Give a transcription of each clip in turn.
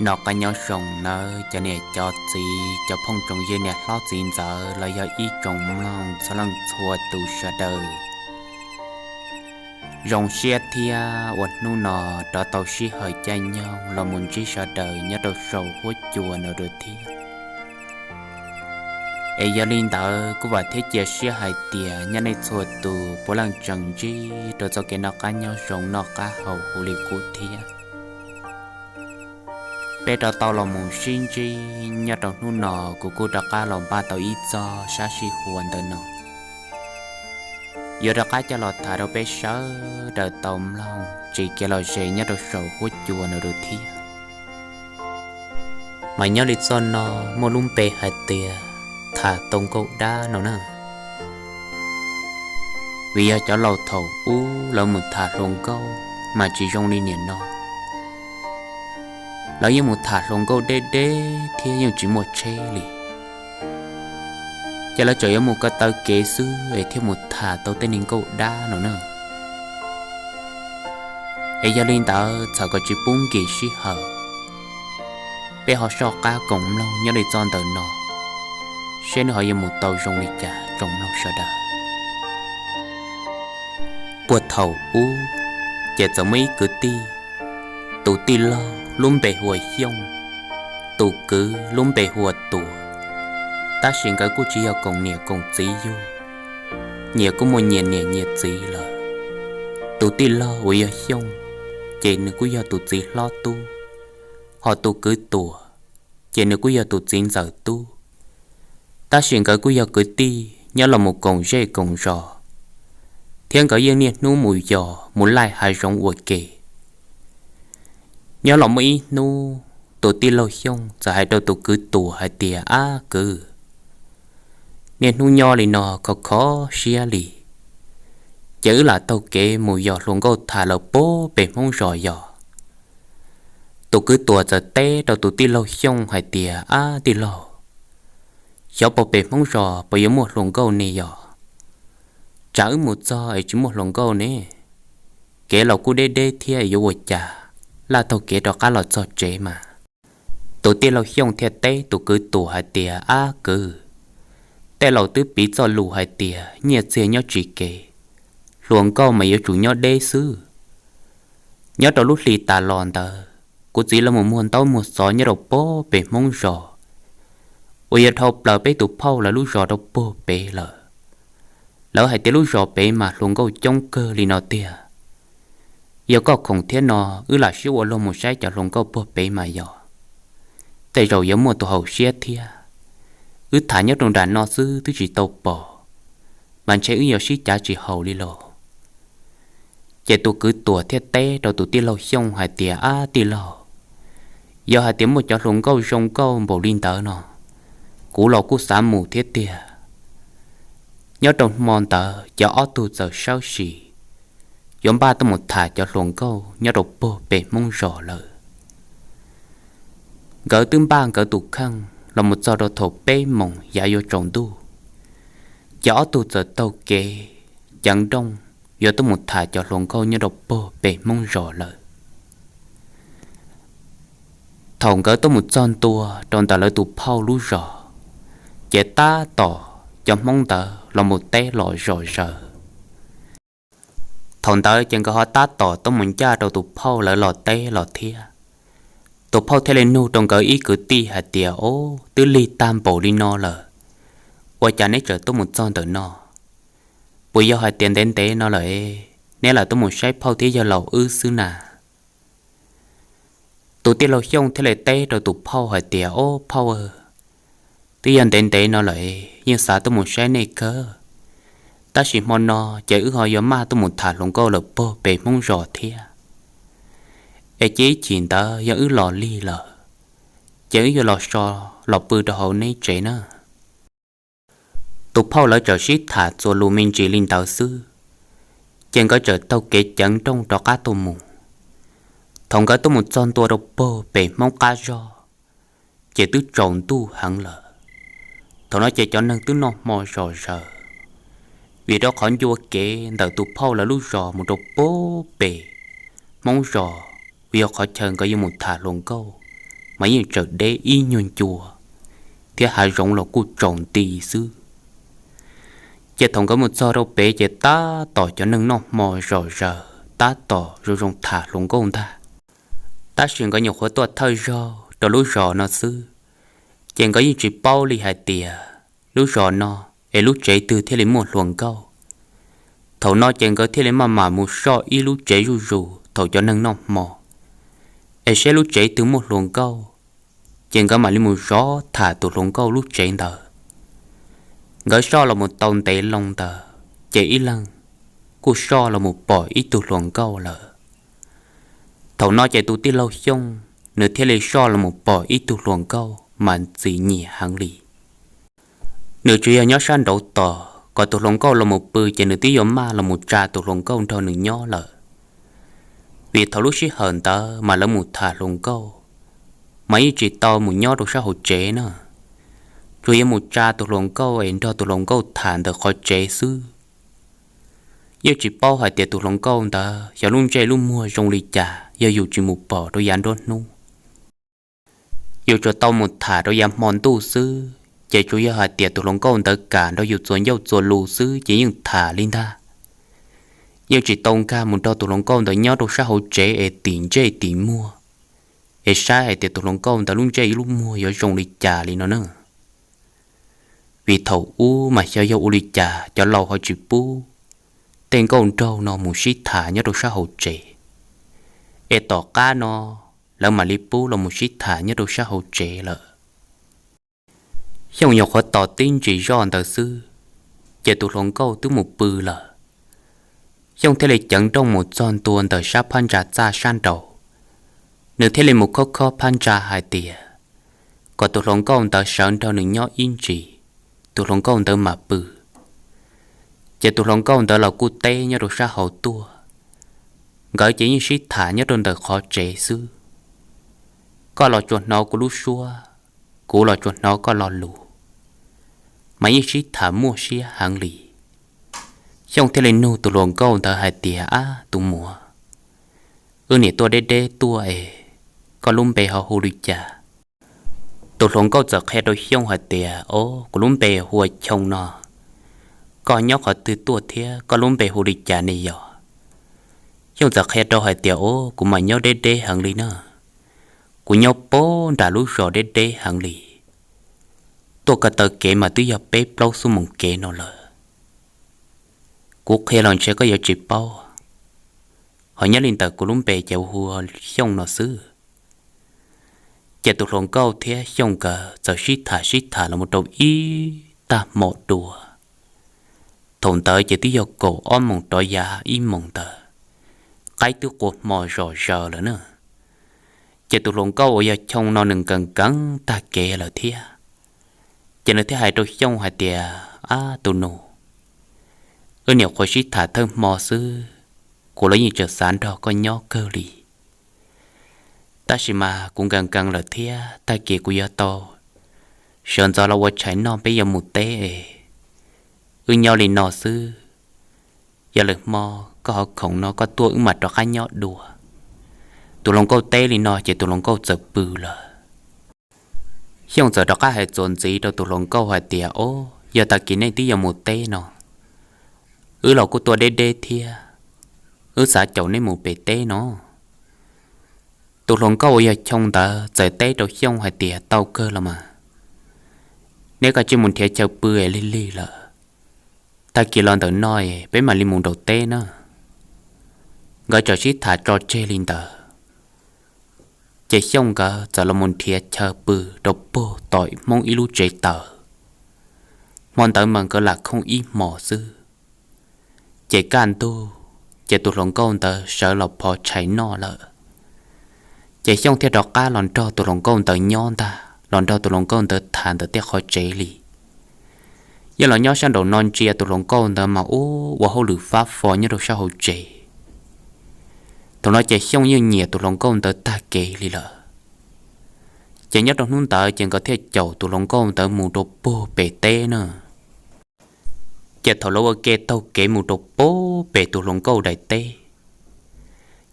Noj qab nyob zoo nawb cov niam cov txiv, cov phooj tsoom ywg niam hlob txiv ntxawm los yog ib tsoom mloog txhua leej txhua tus sawv daws. Zoo siab thiab uas hnub no rov tau sij hawm caij nyoog los mus ntsib sawv daws nyob rau saum huab cua no dua thiab. Es yog li ntawd kuv vam thiab cia siab hais tias nyob nej txhua tus puav leej tseem ntsib rau txoj kev noj qab nyob zoo noj qab haus huv li qub thiab. Peb rov tau los mus sib ntsib nyob rau hnub no, kuv kuj rov qab los npaj tau ib txoj sab sij hawm ntawm no yuav rov qab coj los tham rau peb sawv daws tau mloog tsis kev lom zem nyob rau saum huab cua no dua thiab. Mas nyob li txoj no muaj lub npe hais tias tham tau nkauj dab no na. Vim yog cov laus thaum ub lawv mus tham hluas nkauj mas tsis zoo li niaj no. Lawv yeej mus tham hluas nkauj deb deb thiab yeej tsis muaj tsheb li, ces lawv tseem yuav mus ko taw kev xwb es thiaj mus tham tau tej niag nkauj dab no na. Es yog li ntawd txawm kom tsis pub nkim sij hawm, peb ho soj qab koom mloog nyob li txoj ntawm no, seb nws ho yuav mus tau zoo li cas tsoom mloog sawv daws. Puag thaum ub, ces txawm muaj ib kwv tij, tus tij laug lub npe hu ua Xyooj, tus kwv lub npe hu ua Tuam, tab sis nkawd kuj tsis yog koom niam koom txiv yug, nyias kuj muaj nyias niam nyias txiv lawm. Tus tij laug uas yog Xyooj, ces nws kuj yog tus txiv hlob tub, ho tus kwv Tuam, ces nws kuj yog tus txiv ntxawm tub. Tab sis nkawd kuj yog kwv tij nyob los mus koom zej koom zos, thiab nkawd yeej niaj hnub mus yos mus laij hav zoov ua ke. Nyob los muaj ib hnub, tus tij laug Xyooj txawm hais rau tus kwv Tuam hais tias, Ab kwv, niaj hnub nyob li no khov khov siab li, ces wb lam taug kev mus yos hluas nkauj tham lawm puag pem Hmoob zos yos. Tus kwv Tuam txawm teb rau tus tij laug Xyooj hais tias, Ab tij laug, xyov puag pem Hmoob zos puas yuav muaj hluas nkauj ne yog? Tsam wb mus txog es tsis muaj hluas nkauj ne, kev los kuj deb deb thiab yuav ua cas, laj taug kev rov qab los txog tsev mas. Tus tij laug Xyooj thiaj teb tus kwv Tuam hais tias, Ab kwv, tej laus twb piv txoj lus hais tias nyiaj txiag nyob tsis kev, hluas nkauj mas yuav tsum nyob deb xwb. Nyob rau lub hli tas los ntawd, kuv txiv lawv mus muag ntaub muag xov nyob rau puag pem Hmoob zos, uas yog dhau plaws peb tus phauj lawv lub zos rau puag pem lawm. Lawv hais tias lub zos pem mas hluas nkauj coob kawg li no tiag. Yog koj khoom thiab no, wb lam sib ua luag mus saib cov hluas nkauj puag pem mas yog, tej zaum yuav muaj tus haum siab thiab. Wb tham nyob rau nram no xwb twb tsis tau pom, mas ntshe wb yuav sib cav tsis haum li lauj. Ces tus kwv Tuam thiaj teb rau tus tij laug Xyooj hais tias, Ab tij laug, yog hais tias muaj cov hluas nkauj zoo nkauj npaum li ntawd no, kuv los kuj xav mus thiab tiag. Nyob rau hmo ntawd ces ob tug txawm sawv sim, yuav npaj tuaj mus tham cov hluas nkauj nyob rau puag pem Hmoob zos lawm. Nkawd twb npaj nkawd tus kheej los mus txog rau thaum peb moos yav yuav tsaus ntuj, ces ob tug txawm taug kev ceev nrooj yuav tuaj mus tham cov hluas nkauj nyob rau puag pem Hmoob zos lawm. Thaum nkawd tuaj mus txog ntua rau ntawm lawv tus phauj lub zos, ces tab tom cov Hmoob ntawd los mus teb los zom zaws. Thaum ntawd ces nkawd ho tab tom tuaj mus ncaj rau tus phauj lawv los teb los thiab. Tus phauj thiaj li nug rau nkawd ib kwv tij hais tias, Ob, twb lig tag npaum li no lawm, ua cas neb tseem tuaj mus txog ntawm no? Puas yog hais tias ntev ntev no lawm, neb lam tuaj mus saib phauj thiab yawg laus wb xwb na? Tus tij laug Xyooj thiaj li teb rau tus phauj hais tias, Ob phauj, twb yog ntev ntev no lawm, yeej xav tuaj mus saib nej kawg, tab sis hmo no ces wb ho yuav maj tuaj mus tham hluas nkauj lawm puag pem Hmoob zos thiab. Es cia ib chim ntawd yog wb los lig lawm, ces wb yuav los so los pw rau hauv neb tsev na. Tus phauj lawv txawm sib tham txuas lus me ntsis li ntawd xwb, ces nkawd txawm taug kev ceev nrooj rov qab tuaj mus. Thaum nkawd tuaj mus txog ntua rau puag pem Hmoob qab zog, ces twb tsaus ntuj heev lawm. Thaum no ces cov neeg twb noj hmo zom zaws, vim rau qhov ncua kev ntawm tus phauj lawv lub zos mus rau puag pem Hmoob zos, uas yog qhov chaw nkawd yuav mus tham hluas nkauj, mas yeej tseem deb ib nyuag ncua, thiab hav zoov los kuj tsaus nti xwb. Ces thaum nkawd mus txog rau pem ces tab tom cov neeg noj hmo zom zaws tab tom zoo zoo tham hluas nkauj ntag. Tab sis nkawd nyuam qhuav tuaj thawj zaug rau lub zos no xwb, ces nkawd yeej tsis paub li hais tias lub zos no es lub tsev twg thiaj li muaj hluas nkauj. Thaum no ces nkawd thiaj li maj mam mus soj ib lub tsev zuj zus thaum cov neeg noj hmo, es saib lub tsev twg muaj hluas nkauj, ces nkawd mam li mus zov tham tus hluas nkauj lub tsev ntawd. Nkawd soj los mus tau ntev loo ntawd ces ib leeg kuj soj los mus pom ib tug hluas nkauj lawm. Thaum no ces tus tij laug Xyooj nws thiaj li soj los mus pom ib tug hluas nkauj mas ntxim nyiam heev li. Nws tsuas yog nyob sab nraud tos kom tus hluas nkauj los mus pw ces nws twb yuav maj los mus tsa tus hluas nkauj nrog nws nyob lawm. Vim thaum lub sij hawm ntawd mas lawv mus tham hluas nkauj, mas yeej tsis tau mus nyob rau sab hauv tsev na, tsuas yog mus tsa tus hluas nkauj es nrog tus hluas nkauj tham ntawm qhov tsev xwb. Yeej tsis paub hais tias tus hluas nkauj ntawd xyov lub ntsej lub muag zoo li cas yog yus tsis mus pom rau yav nruab hnub. Yus tsuas tau mus tham rau yav hmo ntuj xwb, ces tsuas yog hais tias tus hluas nkauj ntawd kam nrog yus txuas ncauj txuas lus xwb ces yeej tham li ntag. Yeej tsis tau nkag mus nrog tus hluas nkauj ntawd nyob rau sab hauv tsev es tim ntsej tim muag, es saib hais tias tus hluas nkauj ntawd lub ntsej lub muag yuav zoo li cas li no na. Vim thaum ub mas xyov yog ua li cas cov laus ho tsis pub tej nkauj nraug no mus sib tham nyob rau sab hauv tsev, es tom qab no lawv mam li pub los mus sib tham nyob rau sab hauv tsev lawm. Xyooj nyuam qhuav tos tib ntsis zoj ntawd xwb, ces tus hluas nkauj twb mus pw lawm. Xyooj thiaj li ceev nrooj mus txog ntua ntawm sab phab ntsa txaj sab nraud, nws thiaj li mus khob khob phab ntsa hais tias kom tus hluas nkauj ntawd sawv nrog nws nyob ib ntsis, tus hluas nkauj ntawd mam pw. Ces tus hluas nkauj ntawd los kuj teb nyob rau sab hauv tuaj, nkawd ces yeej sib tham nyob rau ntawm qhov tsev xwb. Koj los tsuas hnov kuv lub suab, kuv los tsuas hnov koj lo lus, mas yeej sib tham muaj siab heev li. Xyooj thiaj li nug tus hluas nkauj ntawd hais tias, Ab tus muam, wb niam tuaj deb deb tuaj es koj lub npe ho hu li cas? Tus hluas nkauj txawm qhia rau Xyooj hais tias, O, kuv lub npe hu ua Choo no. Koj nyob qhov twg tuaj thiab koj lub npe hu li cas ne yom? Xyooj txawm qhia rau hais tias, O, kuv mas nyob deb deb heev li na. Kuv nyob puag nram lub zos deb deb heev li. Tuaj ko taw kev mas twb yog peb plaub xuab moos kev no lawm. Kuv qhia los ntshe koj yuav tsis paub, ho nyob li ntawm kuv lub npe ces hu ua Xyooj no xwb. Ces tus hluas nkauj thiab Xyooj nkawd txawm sib tham sib tham los mus rau ib tag hmo dua. Thaum ntawd ces twb yog kaum ob moos rov yav ib moos ntawd, qaib twb qua hmo zom zaws lawm na. Ces tus hluas nkauj uas yog Choo no nws nkees nkees tag kev lawm thiab, ces nws thiaj hais rau Xyooj hais tias, Ab tus nus, wb niam qhuav sib tham thawj hmo xwb, kuv los yeej tseem xav nrog koj nyob kawg li. Tab sis mas kuv nkees nkees lawm thiab, tag kis kuv yuav tau sawv ntxov los ua tshais noj peb yuav mus teb es. Wb nyob li no xwb, yog lwm hmo koj ho khoom no koj tuaj wb mam rov qab nyob dua. Tus hluas nkauj teb li no ces tus hluas nkauj txawm pw lawm. Xyooj txawm rov qab hais txuas ntxiv rau tus hluas nkauj hais tias, O, yog tag kis nej twb yuav mus teb no, wb los kuj tuaj deb deb thiab, wb xav caum nej mus pem teb no. Tus hluas nkauj uas yog Choo ntawd txawm teb rau Xyooj hais tias, Tau kawg los mas, neb kav tsij mus nrhiav chaw pw es lig lig lawm, tag kis los ntawm no es peb mam li mus nraum teb na. Nkawd txawm sib tham tso tseg li ntawd, ces Xyooj nkawd txawm los mus nrhiav chaw pw rau puag tom Hmoob ib lub tsev taws. Hmo ntawd mas nkawd lam khooj ib hmos xwb. Ces kaj ntug, ces tus hluas nkauj ntawd sawv los phov tshais noj lawm. Ces Xyooj thiaj rov qab los nrog tus hluas nkauj ntawd nyob ntag, los nrog tus hluas nkauj ntawd tham ntawm tej qhov tsev li. Yeej los nyob sab nraum no ntsia tus hluas nkauj ntawd mas ua ua hauj lwm fab fo nyob rau sab hauv tsev. Thaum no ces Xyooj yeej nyiam tus hluas nkauj ntawd tag kev li lawm. Ces nyob rau hnub ntawd ces nkawd thiaj caum tus hluas nkauj ntawd mus rau puag pem teb na. Ces thaum lawv ua ke taug kev mus rau puag pem tus hluas nkauj daim teb,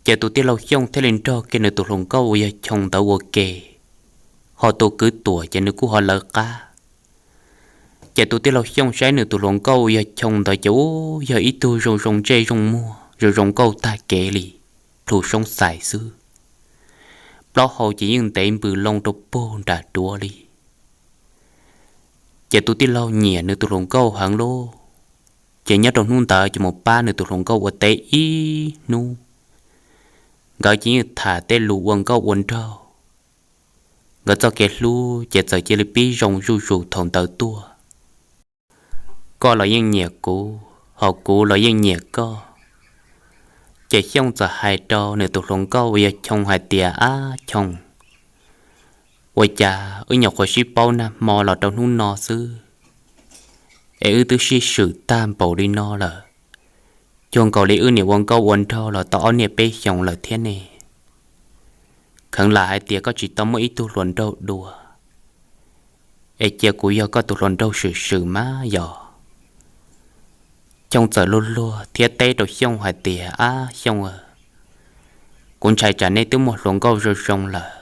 ces tus tij laug Xyooj thiaj li nrog kiag nws tus hluas nkauj uas yog Choo ntawd ua ke ho tus kwv Tuam ces nws kuj ho lawv qab. Ces tus tij laug Xyooj saib nws tus hluas nkauj uas yog Choo ntawd ces ub yog ib tug zoo zoo ntsej zoo muag zoo zoo nkauj tag kev li, plhu soob xais xwb. Plaub hau ces yeej ntev npws loo rau puag nram duav li. Ces tus tij laug nyiam nws tus hluas nkauj heev lauj, ces nyob rau hnub ntawd ces mus pab nws tus hluas nkauj ua teb ib hnub. Nkawd ces yeej tham tej lus ua nkauj ua nraug. Nkawd txoj kev hlub ces txawm cia li pib zoo zuj zus thaum ntawd tuaj. Koj los yeej nyiam kuv, ho kuv los yeej nyiam koj. Ces Xyooj txawm hais rau nws tus hluas nkauj uas yog Choo hais tias, Ab Choo, ua cas wb nyuam qhuav sib paub nag hmo los rau hnub no xwb, es wb twb sib swm tag npaum li no lawm, cuag nkaus li wb niam ua nkauj ua nraug los tau ob niaj peb xyoos lawm thiab ne. Kheev lam hais tias koj tsis tau muaj ib tug hluas nraug dua, es cia kuv yog koj tus hluas nraug swm swm mas yog. Choo txawm luag luag thiab teb rau Xyooj hais tias, Ab Xyooj, kuv ntshai tsam nej twb muaj hluas nkauj zoo zoo lawm,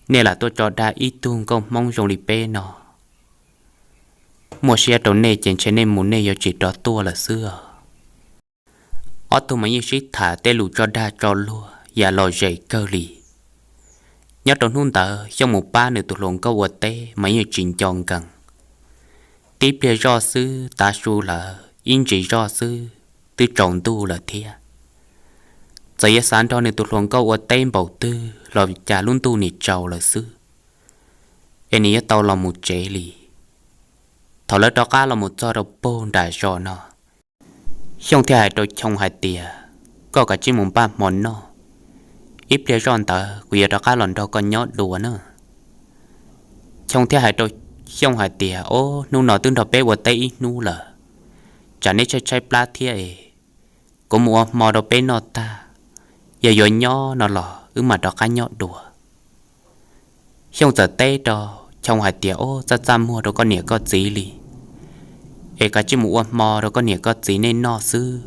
nej lam tuaj tso dag ib tug nkauj Hmoob zoo li peb no. Muaj siab rau nej ces ntshe nej mus nej yuav tsis rov tuaj lawm xwb os. Ob tug mas yeej sib tham tej lus tso dag tso luag yam lom zem kawg li. Nyob rau hnub ntawd Xyooj mus pab nws tus hluas nkauj ua teb mas yeej tsis nco nkees. Tib pliag zoj xwb tav su lawm, ib ntsis zoj xwb twb tsaus ntuj lawm thiab. Txawm yuav xav nrog nws tus hluas nkauj ua teb npaum twg los cas lub ntuj nim tsaus lawm xwb, es nws yuav tau los mus tsev li. Thaum lawv rov qab los mus txog rau puag nram zos no, Xyooj thiaj hais rau Choo hais tias, Koj kav tsij mus npaj hmo noj, ib pliag zoj ntawd kuv yuav rov qab los nrog koj nyob dua na. Choo thiaj hais rau Xyooj hais tias, Ob, hnub no twb nrog peb ua teb ib hnub lawm, tsam neb tshaib tshaib plab thiab es kuv mus ua hmo rau peb noj tag, yog yuav nyob no los wb mam rov qab nyob dua. Xyooj txawm teb rau Choo hais tias, Ob, txaj txaj muag rau koj niam koj txiv li, es kav tsij mus ua hmo rau koj niam koj txiv nej noj xwb,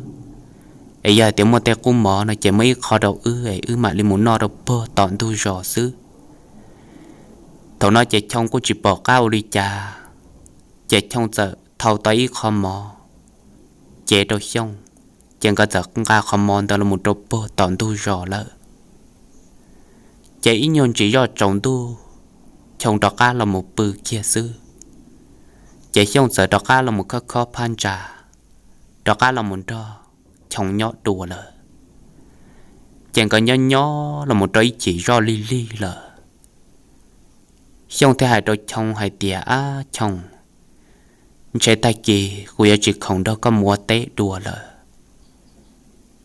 es yog hais tias muaj tej qub mov no ces muab ib qho rau wb es wb mam li mus noj rau puag tom ntug zos xwb. Thaum no ces Choo kuj tsis pom qab ua li cas, ces Choo txawm thau tau ib qho mov cev rau Xyooj, ces nkawd txawm nqa qhov mov ntawd los mus rau puag tom ntug zos lawm. Ces ib nyuag ntsis zoj tsaus ntuj, Choo rov qab los mus pw kiag xwb, ces Xyooj txawm rov qab los mus khob khob phab ntsa, rov qab los mus nrog Choo nyob dua lawm. Ces nkawd nyob nyob los mus rau ib chim zoj lig lig lawm, Xyooj thiaj hais rau Choo hais tias, Ab Choo, ntshe tag kis kuv yuav tsis khoom nrog koj mus ua teb dua lawm,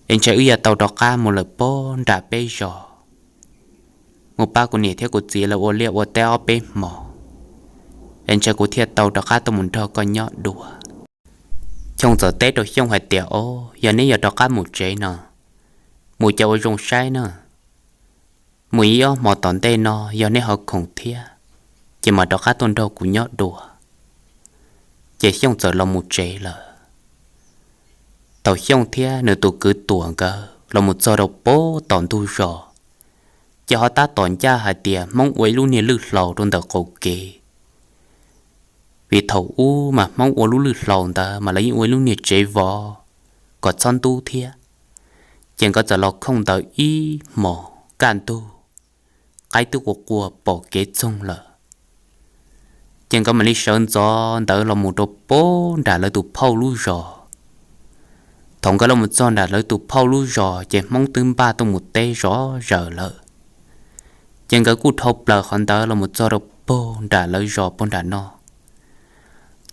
es ntshe wb yuav tau rov qab mus lawm puag nram peb zos, mus pab kuv niam thiab kuv txiv lawv ua liaj ua teb ob peb hmos, es ntshe kuv thiaj tau rov qab tuaj mus nrog koj nyob dua. Choo txawm teb rau Xyooj hais tias, Ob, yog neb yuav rov qab mus tsev no, mus ces ua zoo saib na, mus ib ob hmo tom ntej no yog neb ho khoom thiab, ces mam rov qab tuaj nrog kuv nyob dua. Ces Xyooj txawm los mus tsev lawm. Thaum Xyooj thiab nws tus kwv Tuam nkawd los mus txog rau puag tom ntug zos, ces ho tab tom ncaj hais tias Hmoob ua ib lub niag lwj hlau rau ntawm qaum kev. Vim thaum ub mas Hmoob ua lub lwj hlau ntawd mas lawv yeej ua ib lub niag tsev vov kom txhob ntub thiab. Ces nkawd txawm los khooj ntawd ib hmos kaj ntug, qaib twb qua qua pom kev txoog lawm. Ces nkawd mam li sawv ntxov ntawd los mus rau puag nram lawv tus phauj lub zos. Thaum nkawd los mus txog nram lawv tus phauj lub zos ces Hmoob twb npaj tuaj mus teb zov zaws lawm. Ces nkawd kuj dhau plaws qhov ntawd los mus txog rau puag nram lawv zos puag nram no.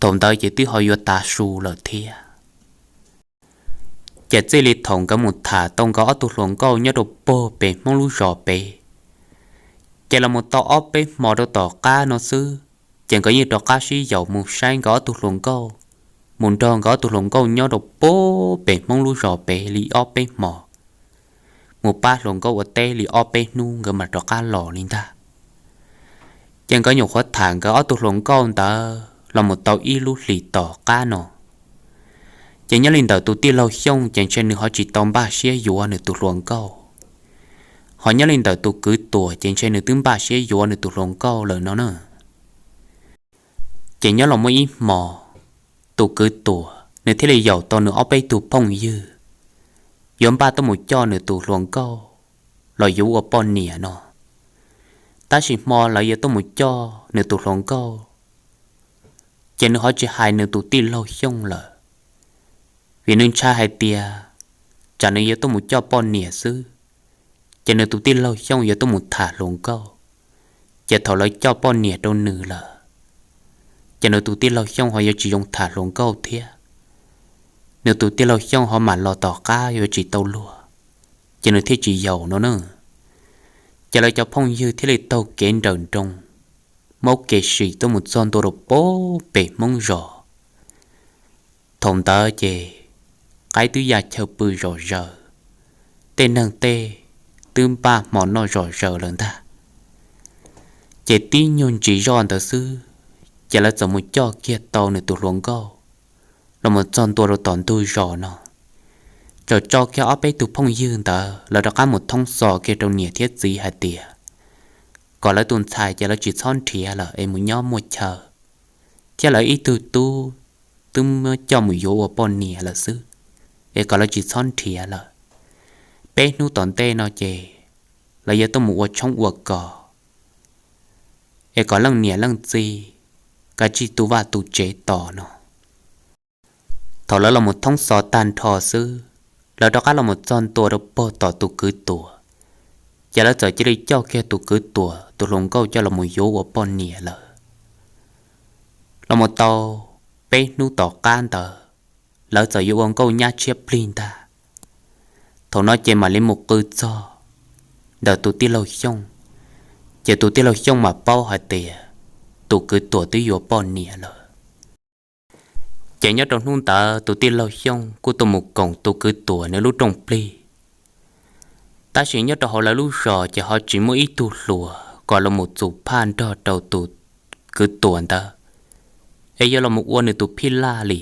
Thaum ntawd ces twb ho yuav tav su lawm thiab. Ces txij li thaum nkawd mus tham tau nkawd ob tug hluas nkauj nyob rau puag pem Hmoob lub zos pem, ces los mus tau ob peb hmo rau tom qab no xwb, ces nkawd yeej rov qab sib yaum mus saib nkawd ob tug hluas nkauj, mus nrog nkawd ob tug hluas nkauj nyob rau puag pem Hmoob lub zos pem li ob peb hmo, mus pab hluas nkauj ua teb li ob peb hnub nkawd mam rov qab los li ntag. Ces nkawd nyuam qhuav tham nkawd ob tug hluas nkauj ntawd los mus tau ib lub hlis tom qab no, ces nyob li ntawm tus tij laug Xyooj ces ntshe nws ho tsis tau npaj siab yuav nws tus hluas nkauj. Ho nyob li ntawm tus kwv Tuam ces ntshe nws twb npaj siab yuav nws tus hluas nkauj lawm no na. Ces nyob los muaj ib hmo, tus kwv Tuam nws thiaj li yaum tau nws ob peb tug phooj ywg yuav npaj tuaj mus coj nws tus hluas nkauj los yuav ua poj niam no. Tab sis hmo lawv yuav tuaj mus coj nws tus hluas nkauj, ces nws ho tsis hais nws tus tij laug Xyooj lawm, vim nws ntshai hais tias tsam nws yuav tuaj mus coj poj niam xwb, ces nws tus tij laug Xyooj yuav tuaj mus tham hluas nkauj, ces thaum lawv coj poj niam rau nws lawm, ces nws tus tij laug Xyooj ho yuav tsis zoo tham hluas nkauj thiab, nws tus tij laug Xyooj ho mam los tom qab yuav tsis tau luag, ces nws thiaj tsis yaum no na. Ces lawv cov phooj ywg thiaj li taug kev nrawm nroos, muab kev sim tuaj mus txog ntua rau pem Hmoob zos. Thaum ntawd ces qaib twb ya chaw pw zom zaws, tej neeg tej twb npaj hmo noj zom zaws lawm ntag. Ces tib nyuag ntsis zoj ntawd xwb, ces lawv txawm mus coj kiag tau nws tus hluas nkauj los mus txog ntua rau tom ntug zos no. Txawm tso kiag ob peb tug phooj ywg ntawd lawv rov qab mus thoob xos kiag rau niam thiab txiv hais tias kom lawv tus ntxhais ces lawv tsis txhob nrhiav lawm es mus nyob muaj chaw, thiab lawv ib tug tub twb muab coj mus yuav ua poj niam lawm xwb, es kom lawv tsis txhob nrhiav lawm. Peb hnub tom ntej no ces lawv yuav tuaj mus ua tshoob ua kos, es kom leej niam leej txiv kav tsij tu vaj tu tsev tos no. Thaum lawv los mus thoob xov tag nrho xwb, lawv rov qab los mus txog ntua rau pog tom tus kwv Tuam, ces lawv txawm cia li coj kiag tus kwv Tuam tus hluas nkauj coj los mus yuav ua poj niam lawm. Los mus tau peb hnub tom qab ntawd, lawv txawm yuav ua nkauj nyab tshiab plig ntag. Thaum no ces mam li mus qw txog ntawm tus tij laug Xyooj, ces tus tij laug Xyooj mam paub hais tias tus kwv Tuam twb yuav poj niam lawm. Ces nyob rau hnub ntawd tus tij laug Xyooj kuj tuaj mus koom tus kwv Tuam nws lub rooj plig. Tab sis nyob rau hauv lawv lub zos ces ho tsis muaj ib tug hluas kom los mus txus phaj nrog rau tus kwv Tuam ntawd, es yuav los mus ua nws tus phij laj li.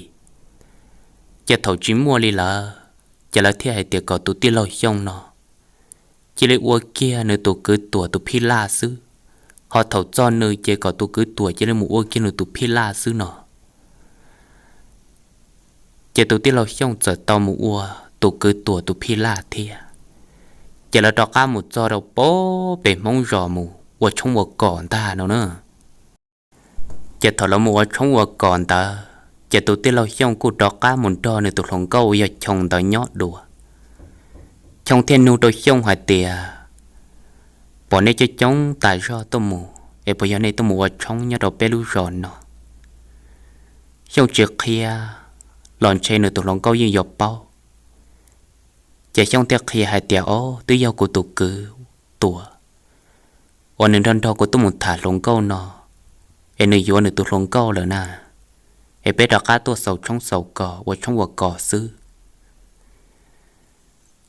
Ces thaum tsis muaj li lawm, ces lawv thiaj hais tias kom tus tij laug Xyooj no cia li ua kiag nws tus kwv Tuam tus phij laj xwb, ho thaum txog nws ces kom tus kwv Tuam cia li mus ua kiag nws tus phij laj xwb no. Ces tus tij laug Xyooj txawm tau mus ua tus kwv Tuam tus phij laj thiab. Ces lawv rov qab mus txog rau pem Hmoob zos mus ua tshoob ua kos ntag no na. Ces thaum lawv mus ua tshoob ua kos ntawd, ces tus tij laug Xyooj kuj rov qab mus nrog nws tus hluas nkauj uas yog Choo ntawd nyob dua. Choo thiaj nug rau Xyooj hais tias, pom nej coob coob tas zog tuaj mus es puas yog nej tuaj mus ua tshoob nyob rau peb lub zos no? Xyooj tsis qhia los ntshe nws tus hluas nkauj yeej yuav paub. Ces Xyooj thiaj qhia hais tias, o, twb yog kuv tus kwv Tuam uas nws nrog nrog kuv tuaj mus tham hluas nkauj no, es nws yuav nws tus hluas nkauj lawm na, es peb rov qab tuaj xaus tshoob xaus kos ua tshoob ua kos xwb.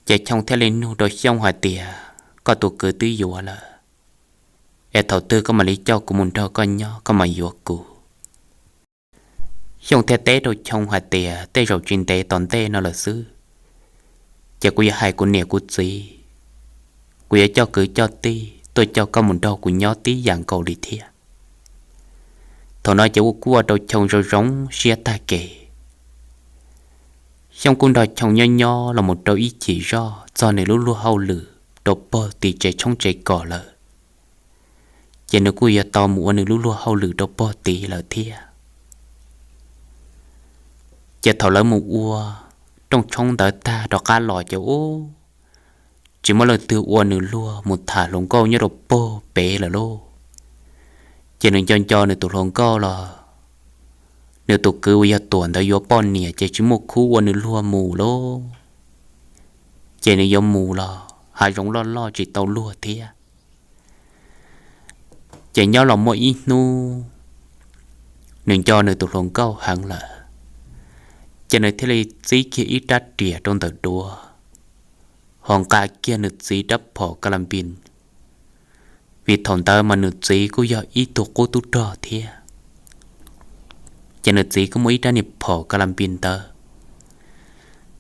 Ces Choo thiaj li nug rau Xyooj hais tias, koj tus kwv twb yuav lawm, es thaum twg koj mam li coj kuv mus nrog koj nyob koj mam yuav kuv? Xyooj thiaj teb rau Choo hais tias, tej zaum tsis ntev tom ntej no lawm xwb, ces kuv yuav hais kuv niam kuv txiv, kuv yuav coj kwv coj tij tuaj coj koj mus nrog kuv nyob tib yam nkaus li thiab. Thaum no ces ua kuj ua rau Choo zoo zoo siab tag kev. Xyooj kuj nrog Choo nyob nyob los mus rau ib chim zoj txog nws lub luag hauj lwm rau pog tim tsev tshoob tsev kos lawm, ces nws kuj yuav tau mus ua nws lub luag hauj lwm rau pog tid lawm thiab. Ces thaum lawv mus ua rooj tshoob ntawd tag rov qab los ces ub, tsis muaj leej twg ua nws luag mus tham hluas nkauj nyob rau pog pem lawm lauj. Ces nws nco nco nws tus hluas nkauj los nws tus kwv uas yog Tuam ntawd yuav poj niam ces tsis muaj khub ua nws luag mus lauj. Ces nws yuav mus los hav zoov loj loj tsis tau luag thiab. Ces nyob los muaj ib hnub nws nco nws tus hluas nkauj heev lawm, ces nws thiaj li txib kiag ib rab riam rau ntawm duav, ho nqa kiag nws txiv rab phom ka la npis, vim thaum ntawd mas nws txiv kuj yog ib tug qub tub rog thiab. Ces nws txiv kuj muaj ib rab niag phom ka la npis ntawd,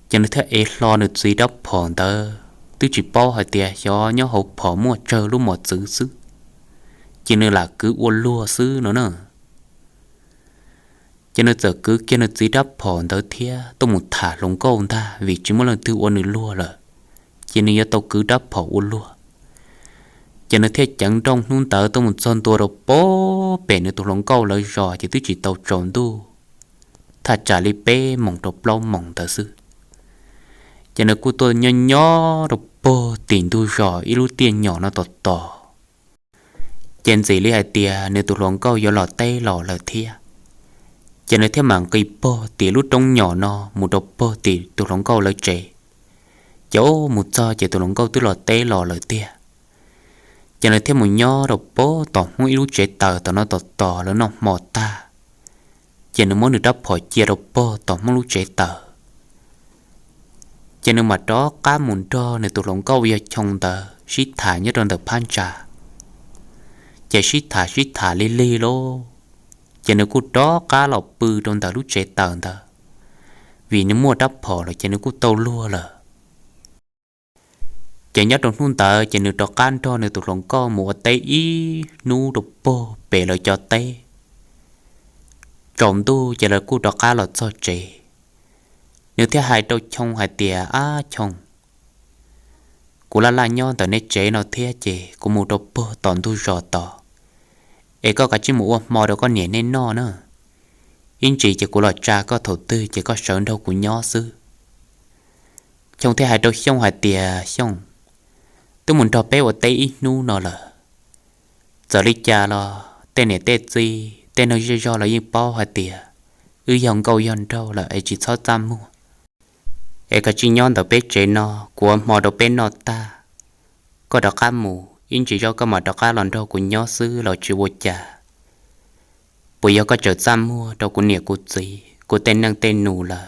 ces nws thiaj ev hlo nws txiv rab phom ntawd twb tsis paub hais tias xyov nyob hauv phom muaj tsawg lub mos txwv xwb, ces nws lam kwv ua luag xwb no na. Ces nws txawm kwv kiag nws txiv rab phom ntawd thiab tuaj mus tham hluas nkauj ntag, vim tsis muaj leej twg ua nws luag lawm, ces nws yuav tau kwv rab phom ua luag. Ces nws thiaj ceev nrooj hnub ntawd tuaj mus txog ntua rau pem nws tus hluas nkauj lawv zos, ces twb tsis tau tsaus ntuj, thaj tsam li peb moos rau plaub moos ntawd xwb. Ces nws kuj tuaj nyob nyob rau pog tim ntug zos ib lub tiaj nyom no tos tos, ces ntxim li hais tias nws tus hluas nkauj yuav los teb los lawm thiab. Ces nws thiaj mam nqis pog tim lub roob nyom no mus rau pog tim tus hluas nkauj lawv tsev. Ces mus txog ces tus hluas nkauj twb los teb los lawm tiag. Ces nws thiaj mus nyob rau pog tom Hmoob ib lub tsev taws tom no tos tos lawv noj hmo tag, ces nws muab nws rab phom cia rau pog tom Hmoob lub tsev taws. Ces nws mam rov qab mus nrog nws tus hluas nkauj uas yog Choo ntawd sib tham nyob rau ntawm phab ntsa. Ces sib tham sib tham lig lig lauj, ces nws kuj rov qab los pw rau ntawm lub tsev taws ntawd, vim nws muaj rab phom lawm ces nws kuj tau luag lawm. Ces nyob rau hnub ntawd ces nws rov qab nrog nws tus hluas nkauj mus ua teb ib hnub rau pog pem lawv cov teb. Tsaus ntuj ces lawv kuj rov qab los txog tsev. Nws thiaj hais rau Choo hais tias, Ab Choo, kuv laj laj nyob ntawm nej tsev no thiab ces kuv mus rau pog tom ntug zos tod, es koj kav tsij mus ua hmo rau koj niam nej noj na. Ib ntsis ces kuv los tsa koj thaum twg ces koj sawv nrog kuv nyob xwb. Choo thiaj hais rau Xyooj hais tias, Xyooj, twb mus nrog peb ua teb ib hnub no lawm, txawm li cas los tej niam tej txiv tej neeg zej zog los yeej paub hais tias wb yog nkauj yog nraug lawm es tsis txhob txaj muag, es kav tsij nyob ntawm peb tsev no, kuv ua hmo rau peb noj tag, koj rov qab mus, ib ntsis zoj koj mam rov qab los nrog kuv nyob xwb los tsis ua cas. Puas yog koj tseem txaj muag rau kuv niam kuv txiv, kuv tej neej tej nus lawm?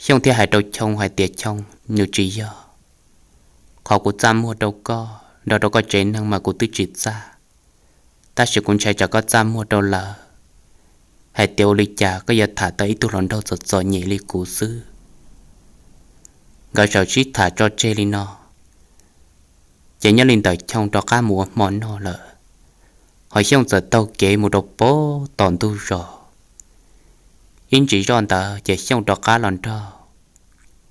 Xyooj thiaj hais rau Choo hais tias, Choo, nws tsis yog. Qhov kuv txaj muag rau koj nrog rau koj tsev neeg mas kuv twb tsis txaj, tab sis kuv ntshai tsam koj txaj muag rau lawv, hais tias ua li cas koj yuav tham tau ib tug hluas nraug txom txom nyem li kuv xwb. Nkawd sawv sib tham tso tseg li no, ces nyob li ntawm Choo rov qab mus ua hmo noj lawm, ho Xyooj txawm taug kev mus rau pem tom ntug zos. Ib ntsis zoj ntawd ces Xyooj rov qab los nrog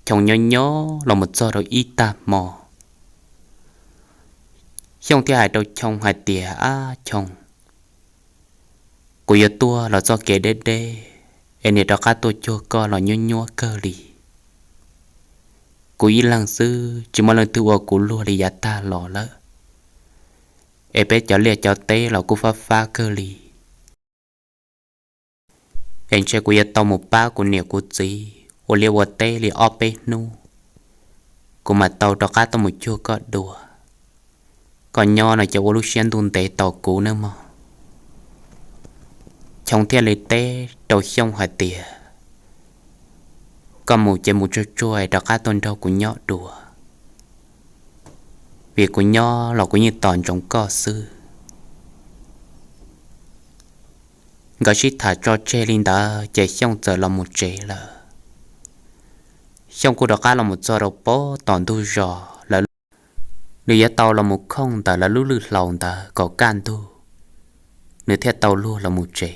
Choo nyob nyob los mus txog rau ib tag hmo, Xyooj thiaj hais rau Choo hais tias, Ab Choo, kuv yuav tuaj los txoj kev deb deb, es niam rov qab tuaj cuag koj los nyuaj nyuaj kawg li. Kuv ib leeg xwb tsis muaj leej twg ua kuv luag li yav tag los lawm, es peb cov liaj cov teb los kuj fab fab kawg li. Es ntshe kuv yuav tau mus pab kuv niam kuv txiv ua liaj ua teb li ob peb hnub, kuv mam tau rov qab tuaj mus cuag koj dua. Koj nyob no ces ua lub siab ntuj ntev tos kuv nawb mog. Choo thiaj li teb rau Xyooj hais tias, Koj mus ces mus tsuag tsuag es rov qab tuaj nrog kuv nyob dua, vim kuv nyob los kuv yeej tos ntsoov koj xwb. Nkawd sib tham tso tseg li ntawd ces Xyooj txawm los mus tsev lawm. Xyooj kuj rov qab los mus txog rau pem tom ntug zos lawv, nws yuav tau los mus khooj ntawm lawv lub lwj hlau ntawd kom kaj ntug, nws thiaj tau luag los mus tsev.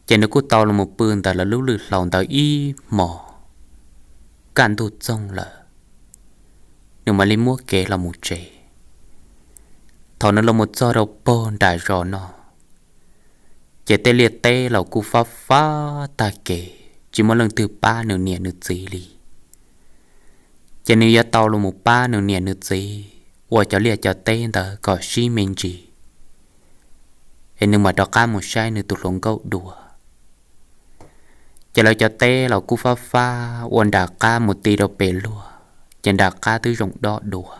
Ces nws kuj tau los mus pw ntawm lawv lub lwj hlau ntawd ib hmos, kaj ntug txoog lawm, nws mam li muab kev los mus tsev. Thaum nws los mus txog rau pem nram zos no, ces tej liaj teb los kuj fab fab tag kev, tsis muaj leej twg pab nws niam nws txiv li. Ces nws yuav tau los mus pab nws niam nws txiv ua cov liaj cov teb ntawd kom sib me ntsis, es nws mam rov qab mus saib nws tus hluas nkauj dua. Ces lawv cov teb los kuj fab fab ua nram qab mus ti rau pem luag, ces nram qab twb zoo dob dua.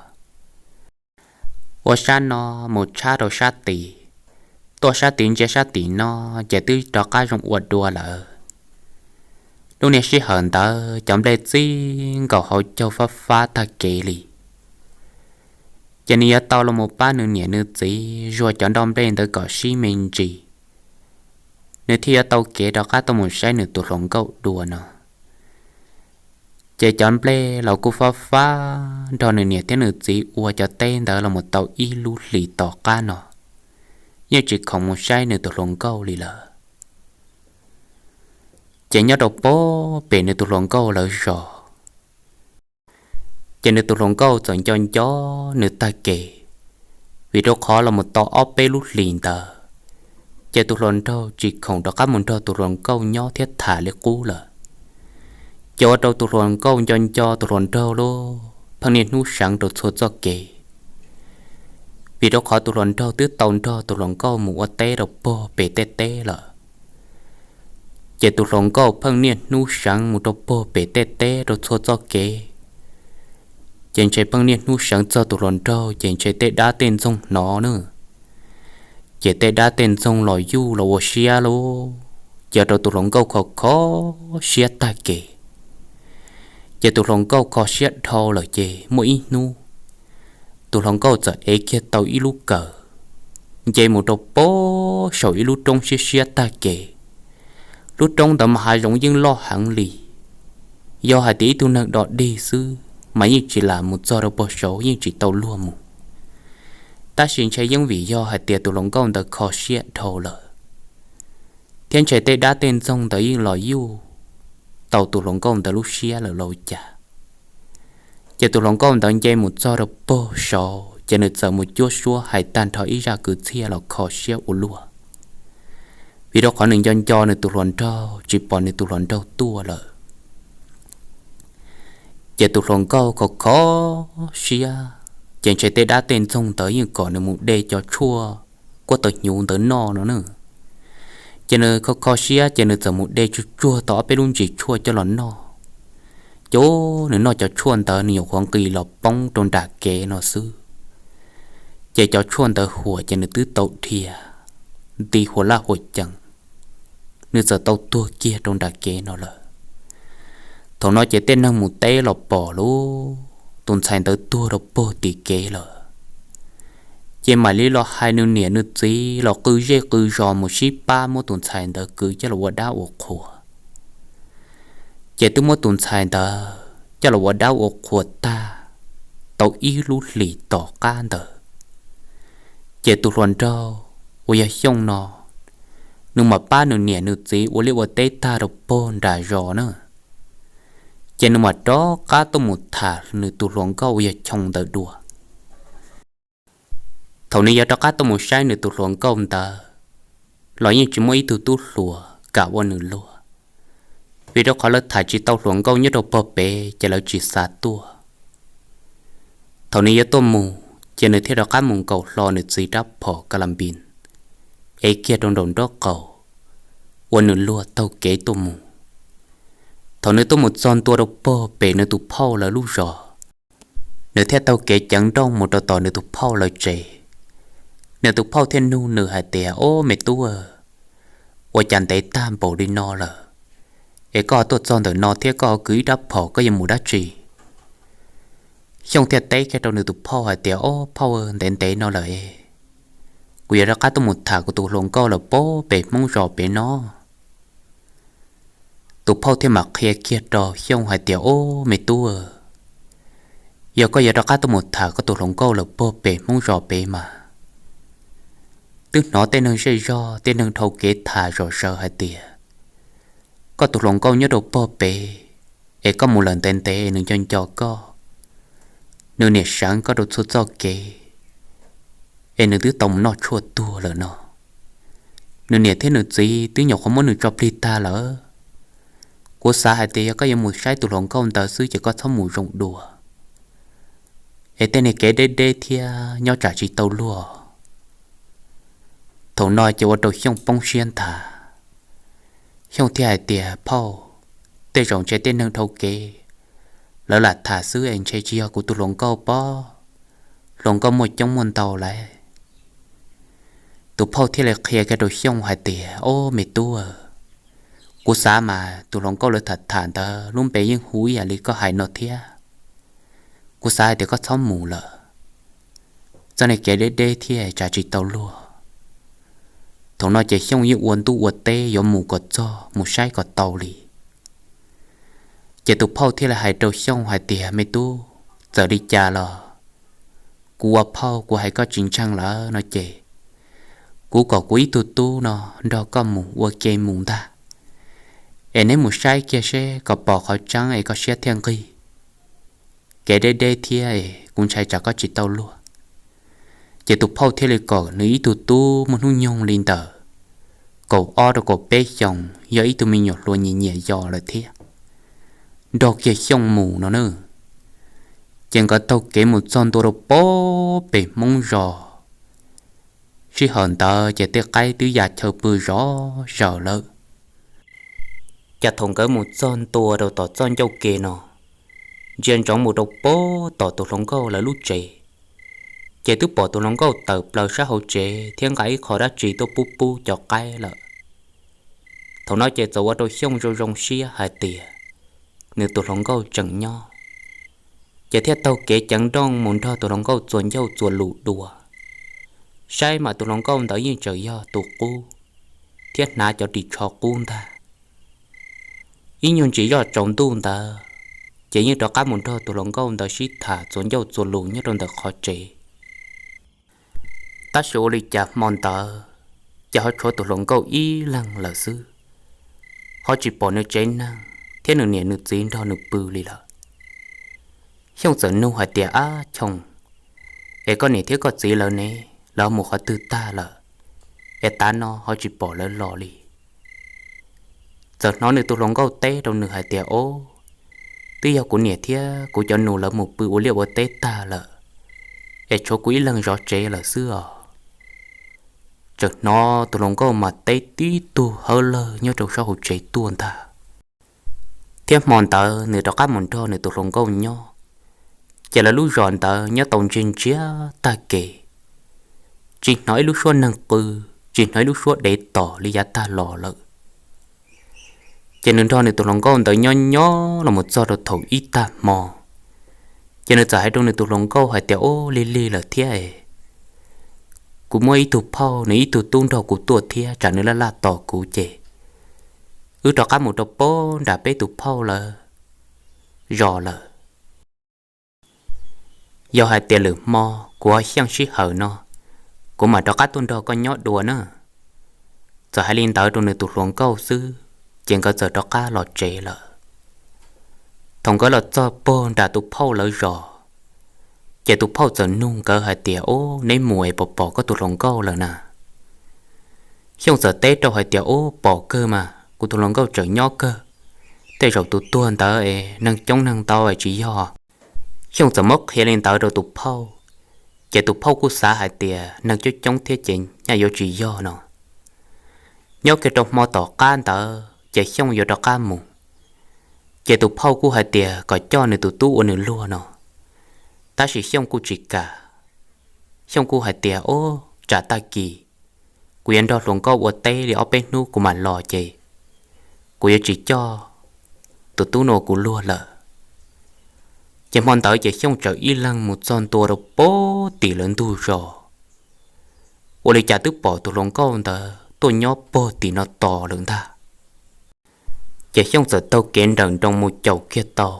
Ua sab no mus tshab rau sab tid, tuaj sab tid ntsia sab tim no, ces twb rov qab zoo ua dua lawm. Lub niag sij hawm ntawd cov nplej txij nkaus hauv caug fab fab tag kev li. Ces nws yuav tau los mus pab nws niam nws txiv zuag cov nroj nplej ntawd kom sib me ntsis, nws thiaj yuav tau kev rov qab tuaj mus saib nws tus hluas nkauj dua no. Ces cov nplej los kuj fab fab nrog nws niam thiab nws txiv ua cov teb ntawd los mus tau ib lub hlis tom qab no, yeej tsis khoom mus saib nws tus hluas nkauj li lawm. Ces nyob rau pob pem nws tus hluas nkauj lawv zos, ces nws tus hluas nkauj txawm nco nco nws tag kev, vim rau qhov los mus tau ob peb lub hlis ntawd, ces tus hluas nraug tsis khoom rov qab mus nrog tus hluas nkauj nyob thiab tham li qub lawm. Ces ua rau tus hluas nkauj nco nco tus hluas nraug lub pheej niaj hnub seev rau txhua txoj kev, vim rau qhov tus hluas nraug twb tau nrog tus hluas nkauj mus ua teb rau pog pem tej teb lawm. Ces tus hluas nkauj pheej niaj hnub seev mus rau pog pem tej teb rau txhua txoj kev, ces ntshe pheej niaj hnub seev txog tus hluas nraug ces ntshe tej dab tej ntxoog hnov na. Ces tej dab tej ntxoog los yuj los ua siab lauj, ces rau tus hluas nkauj kho kho siab tag kev. Ces tus hluas nkauj kho siab dhau lawm ces muaj ib hnub, tus hluas nkauj txawm ev kiag tau ib lub kawm, nce mus rau pob saum ib lub roob siab siab tag kev. Lub roob ntawd mas hav zoov yeej loj heev li, yog hais tias ib tug neeg dog dig xwb mas yeej tsis lam mus txog rau pob saud, yeej tsis tau luag mus. Tab sis ntshe yeej vim yog hais tias tus hluas nkauj ntawd kho siab dhau lawm, thiab ntshe tej dab tej ntxoog ntawd yeej los yuj tau tus hluas nkauj ntawd lub siab lawm los cas. Ces tus hluas nkauj ntawd nce mus txog rau pog saud ces nws txawm mus cuab suab hais tag nrho ib zaj kwv txhiaj los kho siab ua luaj, vim rau qhov nws nco nco nws tus hluas nraug tsis pom nws tus hluas nraug tuaj lawm. Ces tus hluas nkauj kho kho siab, ces ntshe tej dab tej ntxoog ntawd yeej kom nws mus de cov tshuaj kuab taws hnyuv ntawd noj no na. Ces nws kho kho siab ces nws txawm mus de tsuag tsuag tau ob peb lub ntsis tshuaj coj los noj. Ces nws noj cov tshuaj ntawd nws nyuam qhuav nqis los poob rau nram kev no xwb, ces cov tshuaj ntawd huam ces nws twb tau dhia nti huam laj huam cees, nws txawm tau tuag kiag rau nram kev no lawm. Thaum no ces tej neeg mus teb los pom lauj, tus ntxhais ntawd tuag rau pog tim kev lawm. Ces mam li los hais nws niam nws txiv los qw zej qw zos mus sib pab muab tus ntxhais ntawd kwv coj los ua dab ua qhuas. Ces twb muab tus ntxhais ntawd coj los ua dab ua qhuas tag tau ib lub hlis tom qab ntawd, ces tus hluas nraug uas yog Xyooj no, nws mam pab nws niam nws txiv ua liaj ua teb tag rau pog nram zos na, ces nws mam rov qab tuaj mus tham nws tus hluas nkauj uas yog Choo ntawd dua. Thaum nws yuav rov qab tuaj mus saib nws tus hluas nkauj ntawd los yeej tsis muaj ib tug tub hluas kam ua nws luag, vim rau qhov lawv tham tsis tau hluas nkauj nyob rau pog pem ces lawv tsis xav tuaj. Thaum nws yuav tuaj mus ces nws thiaj rov qab mus nkaus hlo nws txiv rab phom ka la npis, ev kiag rau nraum nraub qaum, ua nws luag taug kev tuaj mus. Thaum nws tuaj mus txog ntua rau pog pem nws tus phauj lawv lub zos, nws thiaj taug kev ceev nrooj mus rau tom nws tus phauj lawv tsev. Nws tus phauj thiaj nug nws hais tias, Ob me tub, ua cas ntev tag npaum li no lawm, es koj ho tuaj txog ntawm no thiab koj ho kwv ib rab phom koj yuav mus dab tsi? Xyooj thiaj teb kiag rau nws tus phauj hais tias, Ob phauj, ntev ntev no lawm es kuv yuav rov qab tuaj mus tham kuv tus hluas nkauj lawm pog pem Hmoob zos pem no. Tus phauj thiaj mam qhia kiag rau Xyooj hais tias, Ob me tub, yog koj yuav rov qab tuaj mus tham koj tus hluas nkauj lawm pog pem Hmoob zos pem mas, twb hnov tej neeg zej zog tej neeg dhau kev tham zom zaws hais tias koj tus hluas nkauj nyob rau pog pem, es koj mus lawm ntev ntev es nws nco nco koj, nws niam seev koj rau txhua txoj kev, es nws twb tau mus noj tshuaj tuag lawm no. Nws niam thiab nws txiv twb nyuam qhuav muab nws tso plig tag lawm. Kuv xav hais tias yog koj yuav mus saib tus hluas nkauj ntawd xwb ces koj txhob mus zoo dua, es tej niag kev deb deb thiab nyob tsam tsis tau luag. Thaum no ces ua rau Xyooj poob siab nthav. Xyooj thiaj hais tias, Phauj, tej zaum ntshe tej neeg dhau kev lawv lam tham xwb es ntshe tsis yog kuv tus hluas nkauj pob, hluas nkauj muaj coob muaj ntau lawm. Tus phauj thiaj li qhia kiag rau Xyooj hais tias, Ob me tub, kuv xav mas tus hluas nkauj lawv tham tham ntawd lub npe yeej hu ib yam li koj hais no thiab. Kuv xav hais tias koj txhob mus lawm, txoj niag kev deb deb thiab tsam tsis tau luag. Thaum no ces Xyooj yeej ua ntuj ua teb yuav mus kom txog mus saib kom tau li. Ces tus phauj thiaj li hais rau Xyooj hais tias, Me tub, txawm li cas los kuv ua phauj kuv hais koj tsis ntseeg lawm no ces kuv kom kuv ib tug tub no nrog koj mus ua ke mus ntag, es neb mus saib kiag seb kom pom qhov tseeb es koj siab thiaj nqig. Kev deb deb thiab es kuv ntshai tsam koj tsis tau luag. Ces tus phauj thiaj li kom nws ib tug tub muaj hnub nyoog li ntawm kaum ob rau kaum peb xyoos, yog ib tug me nyuam hluas nyias nyias yos lawm thiab, nrog kiag Xyooj mus no na. Ces nkawd taug kev mus txog ntua rau pem Hmoob zos. Sij hawm ntawd ces tej qaib twb ya chaw pw zov zaws lawm. Ces thaum nkawd mus txog ntua rau tom txoj ncauj ke no, ntsia ntsoov mus rau pem tom tus hluas nkauj lawv lub tsev, ces twb pom tus hluas nkauj tawm plaws sab hauv tsev thiab nqa ib qho dab tsi tuaj pub pub cov qaib lawm. Thaum no ces txawm ua rau Xyooj zoo zoo siab hais tias nws tus hluas nkauj tseem nyob, ces thiaj taug kev ceev nrooj mus nrog tus hluas nkauj txuas ncauj txuas lus dua. Saib mas tus hluas nkauj ntawd yeej tseem yog tus qub thiab hnav cov ris tsho qub ntag. Ib nyuag ntsis zoj tsaus ntuj ntawd, ces yeej rov qab mus nrog tus hluas nkauj ntawd sib tham txuas ncauj txuas lus nyob rau ntawm qhov tsev. Tab sis ua li cas hmo ntawd ces ho tshuav tus hluas nkauj ib leeg lawm xwb, ho tsis pom nws tsev neeg thiab nws niam nws txiv nrog nws pw li lawm. Xyooj txawm nug hais tias, Ab Choo, es koj niam thiab koj txiv lawv ne, lawv mus qhov twg tag lawm, es tav no ho tsis pom lawv los li? Txawm hnov nws tus hluas nkauj teb rau nws hais tias, Ob, twb yog kuv niam thiab kuv cov nus lawv mus pw ua liaj ua teb tag lawm, es tshuav kuv ib leeg zov tsev lawm xwb os. Txawm hnov tus hluas nkauj mas teb tib tug hawb lawg nyob rau sab hauv tsev tuaj ntag. Thiab hmo ntawd nws rov qab mus nrog nws tus hluas nkauj nyob, ces lawv lub zos ntawd nyob tau ntsiag ntsiag tag kev, tsis hnov ib lub suab neeg qw, tsis hnov ib lub suab dev tos li yav tag los lawm. Ces nws nrog nws tus hluas nkauj ntawd nyob nyob los mus txog rau thaum ib tag hmo, ces nws txawm hais rau nws tus hluas nkauj hais tias, Ob, lig lig lawm thiab es, kuv muaj ib tug phauj nws ib tug tub nrog kuv tuaj thiab tsam nws laj laj tos kuv ces wb rov qab mus rau pem nram peb tus phauj lawv zos lawm. Yog hais tias lwm hmo kuv ho xyeej sij hawm no, kuv mam rov qab tuaj nrog koj nyob dua na. Txawm hais li ntawd rau nws tus hluas nkauj xwb, ces nkawd txawm rov qab los tsev lawm. Thaum nkawd los txog pem nram tus phauj lawv zos, ces tus phauj txawm nug nkawd hais tias, Ob, neb mus es puas pom koj tus hluas nkauj lawm na? Xyooj txawm teb rau hais tias, Ob, pom kawg mas, kuv tus hluas nkauj tseem nyob kawg. Tej zaum tus tuag ntawd es neeg coob neeg ntau es tsis yog. Xyooj txawm muab qhia li ntawd rau tus phauj, ces tus phauj kuj xav hais tias neeg coob coob thiab ces nyaj yuav tsis yog no. Nyob kiag rau hmo tom qab ntawd ces Xyooj yuav rov qab mus, ces tus phauj kuj hais tias kom coj nws tus tub ua nws luag no, tab sis Xyooj kuj tsis kam. Xyooj kuj hais tias, Ob, tsam tag kis kuv yuav nrog hluas nkauj ua teb li ob peb hnub kuv mam los ces kuv yuav tsis coj tus tub no ua kuv luag lawm. Ces hmo ntawd ces Xyooj txawm ib leeg mus txog ntua rau pem tim lawv ntug zos, ua li cas twb pom tus hluas nkauj ntawd tuaj nyob pem tim no tos lawm ntag. Ces Xyooj txawm taug kev nrawm nroos mus caum kiag tau,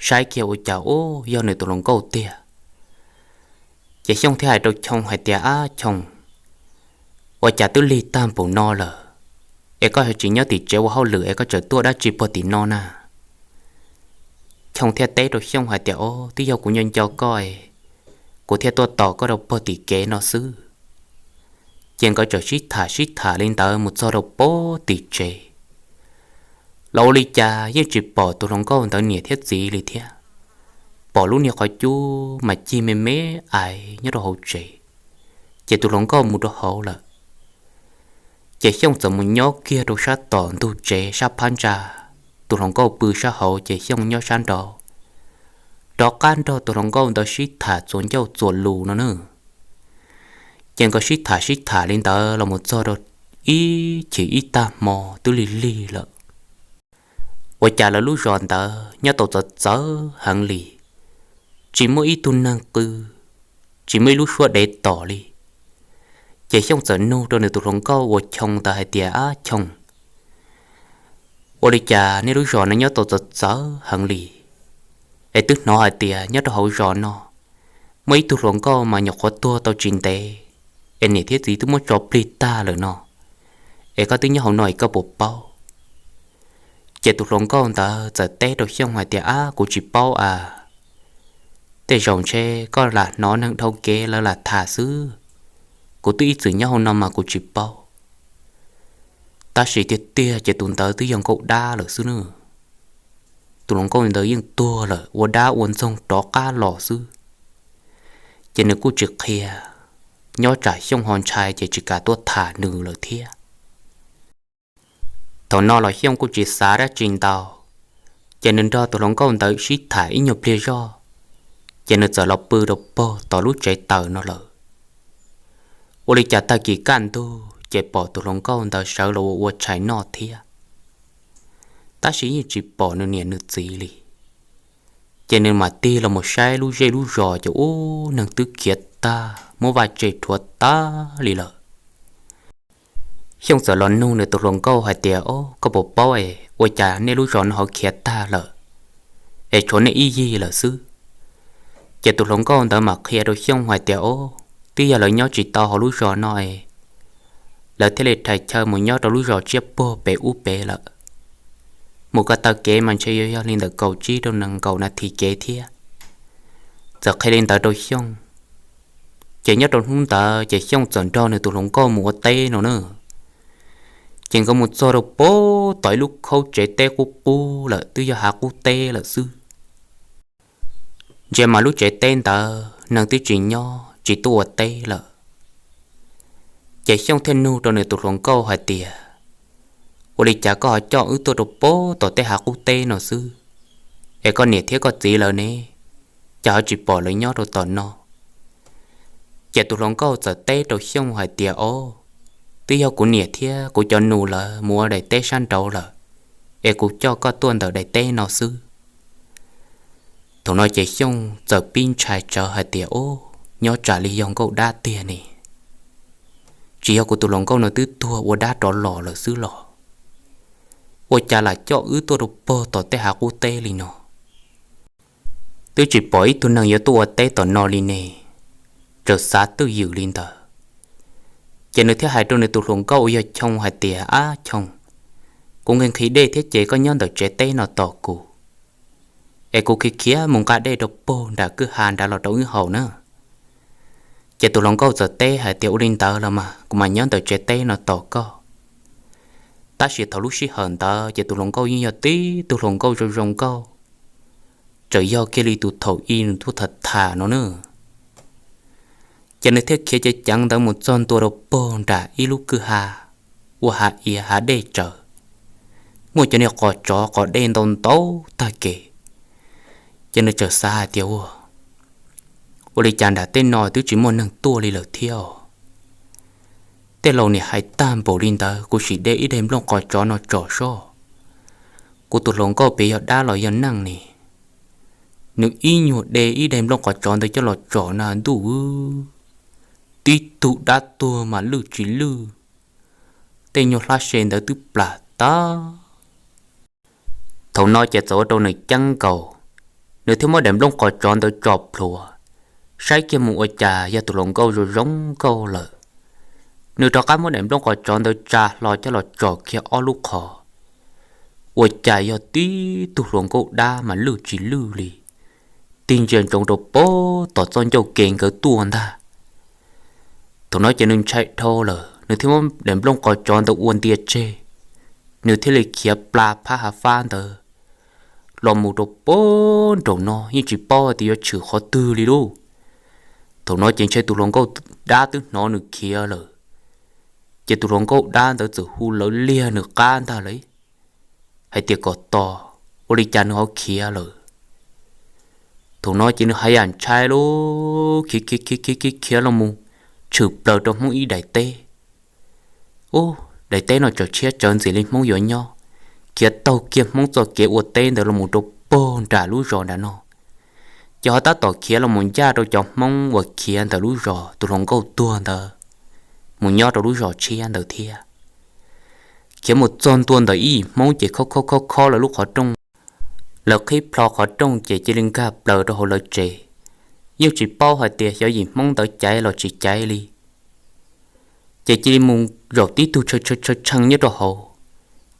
saib kiag ua cas ub yog nws tus hluas nkauj tiag. Ces Xyooj thiaj hais rau Choo hais tias, Ab Choo, ua cas twb lig tag npaum no lawm, es koj ho tsis nyob tim tsev ua hauj lwm es koj tseem tuaj dab tsi pem tim no na? Choo thiaj teb rau Xyooj hais tias, Ob, twb yog kuv nco nco koj es kuv thiaj tuaj tos koj rau pem tim kev no xwb. Ces nkawd txawm sib tham sib tham li ntawd mus txog rau pem tim tsev, los ua li cas yeej tsis pom tus hluas nkauj ntawd niam thiab txiv li thiab. Pom lub niag qhov cub mas cig me me aiv nyob rau hauv tsev, ces tus hluas nkauj mus rau hauv lawm. Ces Xyooj txawm mus nyob kiag rau sab tom ntug tsev sab phab ntsa, tus hluas nkauj pw sab hauv ces Xyooj nyob sab nraud, rov qab nrog tus hluas nkauj ntawd sib tham txuas ncauj txuas lus no na. Ces nkawd sib tham sib tham li ntawd los mus txog rau ib chim ib tag hmo twb lig lig lawm. Ua cas lawv lub zos ntawd nyob tau txawv txawv heev li, tsis muaj ib tug neeg qw, tsis muaj ib lub suab dev tom li. Ces Xyooj txawm nug rau nws tus hluas nkauj uas Choo ntawd hais tias, Ab Choo, Ua li cas nej lub zos no nyob tau txawv txawv heev li? Es twb hnov hais tias nyob rau hauv zos no muaj ib tug hluas nkauj mas nyuam qhuav tuag tau tsis ntev, es niam thiab txiv twb muab tso plig tag lawm no, es koj twb nyob hauv no es koj puas paub? Ces tus hluas nkauj ntawd txawm teb rau Xyooj hais tias, Ab, kuv tsis paub as. Tej zaum ntshe koj lam hnov neeg dhau kev lawv lam tham xwb. Kuv twb ib txwm nyob hauv no mas kuv tsis paub. Tab sis tiag tiag ces tus ntawd twb yog nkauj dab lawm xwb nawb. Tus hluas nkauj ntawd yeej tuag lawm, ua dab ua ntxoog rov qab los xwb. Ces nws kuj tsis qhia, nyob tsam Xyooj ho ntshai ces tsis kam tuaj tham nws lawm thiab. Thaum no los Xyooj kuj tsis xav dab tsi ntau, ces nws nrog tus hluas nkauj ntawd sib tham ib nyuag pliag zog, ces nws txawm los pw rau pog tom lub tsev taws no lawm. Ua li cas tag kis kaj ntug ces pom tus hluas nkauj ntawd sawv los ua ua tshais noj thiab, tab sis yeej tsis pom nws niam nws txiv li. Ces nws mam tig los mus saib lub zej lub zos ces ub, neeg twb khiav tag, muab vaj tse rhuav tag li lawm. Xyooj txawm los nug nws tus hluas nkauj hais tias, Ob, koj puas paub es ua cas nej lub zos no ho khiav tag lawm, es tshuav nej ib yig lawm xwb? Ces tus hluas nkauj ntawd mam qhia rau Xyooj hais tias, Ob, twb yog lawv nyob tsis tau hauv lub zos no es lawv thiaj li rhais chaw mus nyob rau lub zos tsiab puag pem ub pem lawm. Mus ko taw kev mas ntshe yuav yog li ntawm kaum tsib rau nees nkaum nas this kev thiab. Txawm qhia li ntawd rau Xyooj, ces nyob rau hnub ntawd ces Xyooj txawm nrog nws tus hluas nkauj mus ua teb no na. Ces nkawd mus txog rau pem tom ib lub khaub tsev teb qub qub lawm, twb yog hav qub teb lawm xwb. Ntsia mas lub tsev teb ntawd neeg twb tsis nyob tsis tuaj ua teb lawm. Ces Xyooj thiaj nug rau nws tus hluas nkauj hais tias, Ua li cas koj ho coj wb tuaj rau pem tom tej hav qub teb no xwb, es koj niam thiab koj txiv lawv ne, cas ho tsis pom lawv nyob rau tom no? Ces tus hluas nkauj txawm teb rau Xyooj hais tias, Ob, twb yog kuv niam thiab kuv cov nus lawv mus ua daim teb sab nraud lawm, es kuv coj koj tuaj ntawm daim teb no xwb. Thaum no ces Xyooj txawm pib ntshai tsawv hais tias, Ob, nyob tsam li yog nkauj dab tiag ne. Tsis yog kuv tus hluas nkauj no twb tuag ua dab rov los lawm xwb los? Ua cas lam coj wb tuaj rau pem tom tej hav qub teb li no? Twb tsis pom ib tug neeg yuav tuaj ua teb tom no li ne. Txawm xav twj ywm li ntawd, ces nws thiaj hais rau nws tus hluas nkauj uas yog Choo hais tias, Ab Choo, kuv nqhis nqhis dej thiab ces koj nyob ntawm tsev teb no tos kuv, es kuv khiav khiav mus nqa dej rau pem nram kwj ha nrad los rau wb haus na. Ces tus hluas nkauj txawm teb hais tias, Ua li ntawd los mas kuv mam nyob ntawm tsev teb no tos koj. Tab sis thaum lub sij hawm ntawd ces tus hluas nkauj yeej yog tib tug hluas nkauj zoo zoo nkauj, txawm yog kiag li tus thaum ub nws tuaj tham tham no na. Ces nws thiaj khiav ceev ceev ntawd mus txog ntua rau pem nram ib lub kwj ha, ua hav iav hav dej tsawv, muaj cov niag qos tsov qos dej ntau ntau tag kev. Ces nws txawm xav hais tias, Ua, ua li cas nram tej no twb tsis muaj neeg tuaj li lawm thiab? Tej laus niam hais tag npaum li ntawd, kuv sim de ib daim nplooj qos tsov no tsom soj, kuv tus hluas nkauj pem yog dab los yog neeg ne. Nws ib nyuag de ib daim nplooj qos tsov ntawd coj los tsom na ntuj, tib tug dab tuag mas lwj tsis lwj, tej nyuag hlab se ntawd twb plam tag. Thaum no ces txawm ua rau nws ceeb nkaus, nws thiaj muab daim nplooj qos tsov ntawd tso plhuav, saib kiag mus ua cas yog tus hluas nkauj zoo zoo nkauj lawm. Nws rov qab muab daim nplooj qos tsov ntawd tsa hlo coj los tsom kiag ob lub qhov, ua cas yog tib tug hluas nkauj dab mas lwj tsis lwj li, tig ntsia ntsoov rau pem tom txoj ncauj ke nkawd tuaj ntag. Thaum no ces nws ntshai dhau lawm, nws thiaj muab daim nplooj qos tsov ntawd ua ntia tseg, nws thiaj li khiav pla phab hav fab ntawd los mus rau pem nraum no, yeej tsis paub tias yuav tshwm qhov twg li lauj. Thaum no ces ntshe tus hluas nkauj dab twb hnov nws khiav lawm, ces tus hluas nkauj dab ntawd txawm hu lawv liag nws qab ntag lawm, hais tias kom tos, ua li cas nws ho khiav lawm. Thaum no ces nws haj yam ntshai lauj, khiav khiav khiav khiav khiav los mus tshwm plaws rau Hmoob ib daim teb. Ub, daim teb no tseem tshiab tsawv ntxim li Hmoob yuav nyob, khiav taug kiag Hmoob txoj kev ua teb ntawd los mus rau pem nram lub zos nram no. Ces ho tab tom khiav los mus ncaj rau cov Hmoob uas khiav ntawm lub zos tus hluas nkauj tuag ntawd mus nyob rau lub zos tshiab ntawd thiab. khiav mus txog ntua ntawm ib yim Hmoob ces khob khob khob khob lawv lub qhov rooj. Lawv qhib plho qhov rooj ces cia li nkag plaws rau hauv lawv tsev. Yeej tsis paub hais tias xyov yim Hmoob ntawd caiv los tsis caiv li. Ces cia li mus zaum tib tug tshee tshee nyob rau hauv.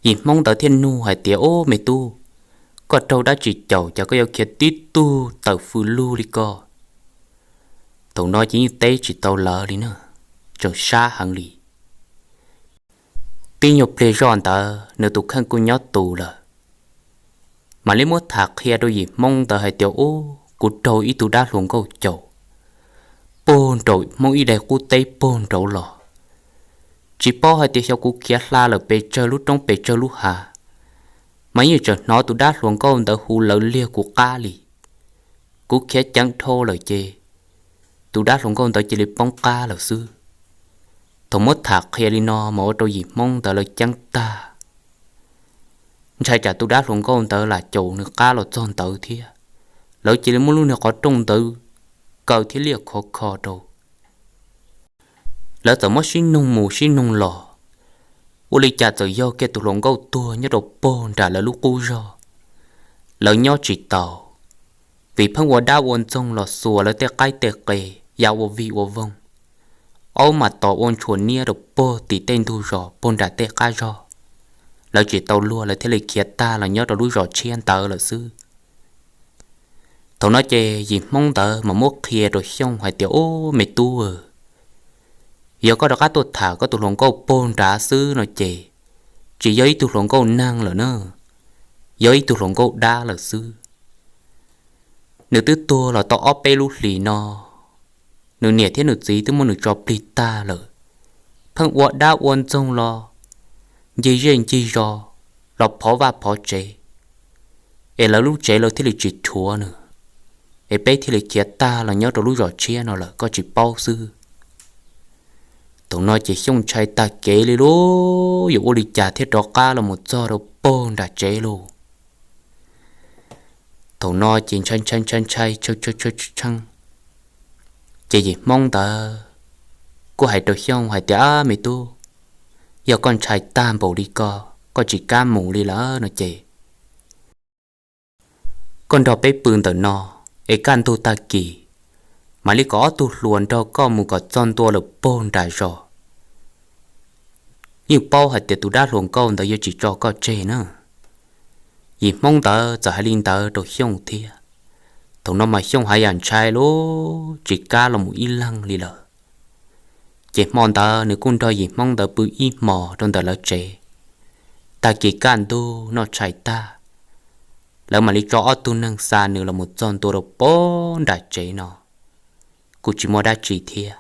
Yim Hmoob ntawd thiaj nug hais tias, Ub, me tub, koj raug dab tsi caum cas koj yuav khiav tib tug tawm fws lug li ko? Thaum no ces yeej teb tsis tau lawv li na, tseem sab heev li. Tib nyuag pliag zoj ntawd nws tus kheej kuj nyob tus lawm. Mam li muab tham qhia rau yim Hmoob ntawd hais tias, Ub, kuv raug ib tug dab hluas nkauj caum puag nraum Hmoob ib daim qub teb puag nraud los. Tsis paub hais tias xyov kuv khiav hla lawm pes tsawg lub roob pes tsawg lub hav, mas yeej tseem hnov tus dab hluas nkauj ntawd hu lawv liag kuv qab li. Kuv khiav ceev dhau lawm ces tus dab hluas nkauj ntawd cia li poob qab lawm xwb. Thaum muab tham qhia li no mas ua rau yim Hmoob ntawd lawv ceeb tag, ntshai tsam tus dab hluas nkauj ntawd lam caum nws qab los txog ntawd thiab. Lawv cia li muab lub niag qhov rooj ntawd kaw thiab liaj khov kho rau. Lawv txawm muab sib nug mus sib nug los, ua li cas txawm yog kiag tus hluas nkauj tuag nyob rau puag nram lawv lub qub zog. Lawv nyob tsis taus, vim pheej ua dab ua ntxoog los xuas lawv tej qaib tej qe, ya ua vij ua voog. Aub mas tos ua ntshua niab rau puag tim tej ntug zos puag nram tej qab zog. Lawv tsis tau luag lawv thiaj li khiav tag los nyob rau lub zos tshiab ntawd lawm xwb. Thaum no ces yim Hmoob ntawd mas muab qhia rau Xyooj hais tias, Ub, me tub, yog koj rov qab tuaj tham koj tus hluas nkauj puag nrad xwb no ces tsis yog ib tug hluas nkauj neeg lawm na, yog ib tug hluas nkauj dab lawm xwb. Nws twb tuag los tau ob peb lub hlis no, nws niam thiab nws txiv twb muab nws tso plig tag lawm. Pheej ua dab ua ntxoog los ncig zej ncig zos, los phov vaj phov tsev, es lawv lub tsev lawv thiaj li tsis rhuav nws, es peb thiaj li khiav tag los nyob rau lub zos tshiab no lawm koj tsis paub xwb. Thaum no ces Xyooj ntshai tag kev li lauj, yuav ua li cas thiaj rov qab los mus txog rau puag nram tsev lauj. Thaum no ces ntshai ntshai ntshai ntshai tshee tshee tshee tshee, ces yim Hmoob ntawd kuj hais rau Xyooj hais tias, Ab me tub, yog koj ntshai tag npaum li ko, koj tsis kam mus li lawm no ces koj nrog peb pw ntawm no, es kaj ntug tag kis mam li kom ob tug hluas nrog koj mus kom txog ntua lawm puag nram zos. Yeej paub hais tias tus dab hluas nkauj ntawd yuav tsis tso koj tseg na. Yim Hmoob ntawd txawm hais li ntawd rau Xyooj thiab. Thaum no mas Xyooj haj yam ntshai lauj, tsis kam los mus ib leeg li lawm. Ces hmo ntawd nws kuj nrog yim Hmoob ntawd pw ib hmos rau ntawm lawv tsev. Tag kis kaj ntug noj tshais tag, lawv mam li tso ob tug neeg xa nws los mus txog ntua rau puag nram tsev no, kuj tsis muaj dab tsi thiab.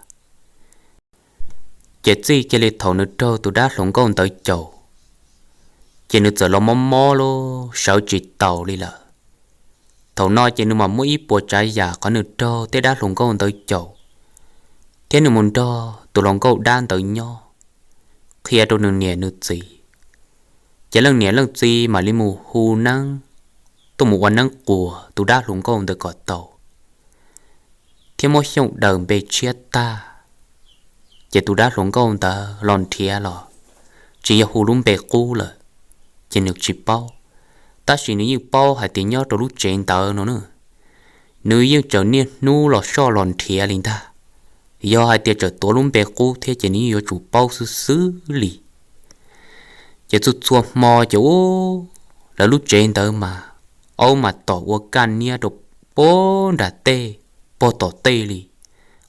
Ces txij kiag li thaum nws raug tus dab hluas nkauj ntawd caum, ces nws txawm los mob mob lauj, sawv tsis taus li lawm. Thaum no ces nws mam muab ib puas tsav yam qhov nws raug tej dab hluas nkauj ntawd caum, thiab nws mus nrog tus hluas nkauj dab ntawd nyob, qhia rau nws niam nws txiv. Ces leej niam leej txiv mam li mus hu neeb tuaj mus ua neeb quas tus dab hluas nkauj ntawd kom tau, thiab muab Xyooj daws npe tshiab tag. Ces tus dab hluas nkauj ntawd los nrhiav los tsis yog hu lub npe qub lawm, ces nws tsis paub, tab sis nws yeej paub hais tias nyob rau lub tsev ntawd no na, nws yeej tseem niaj hnub los soj los nrhiav li ntag. Yog hais tias tseem tuav lub npe qub thiab ces nws yeej yuav tsum paub xwb xwb li. Ces txhua txhua hmo ces ub, lawv lub tsev ntawd mas aub mas tom ua kaj niab rau puag nram tej, puag tom tej li.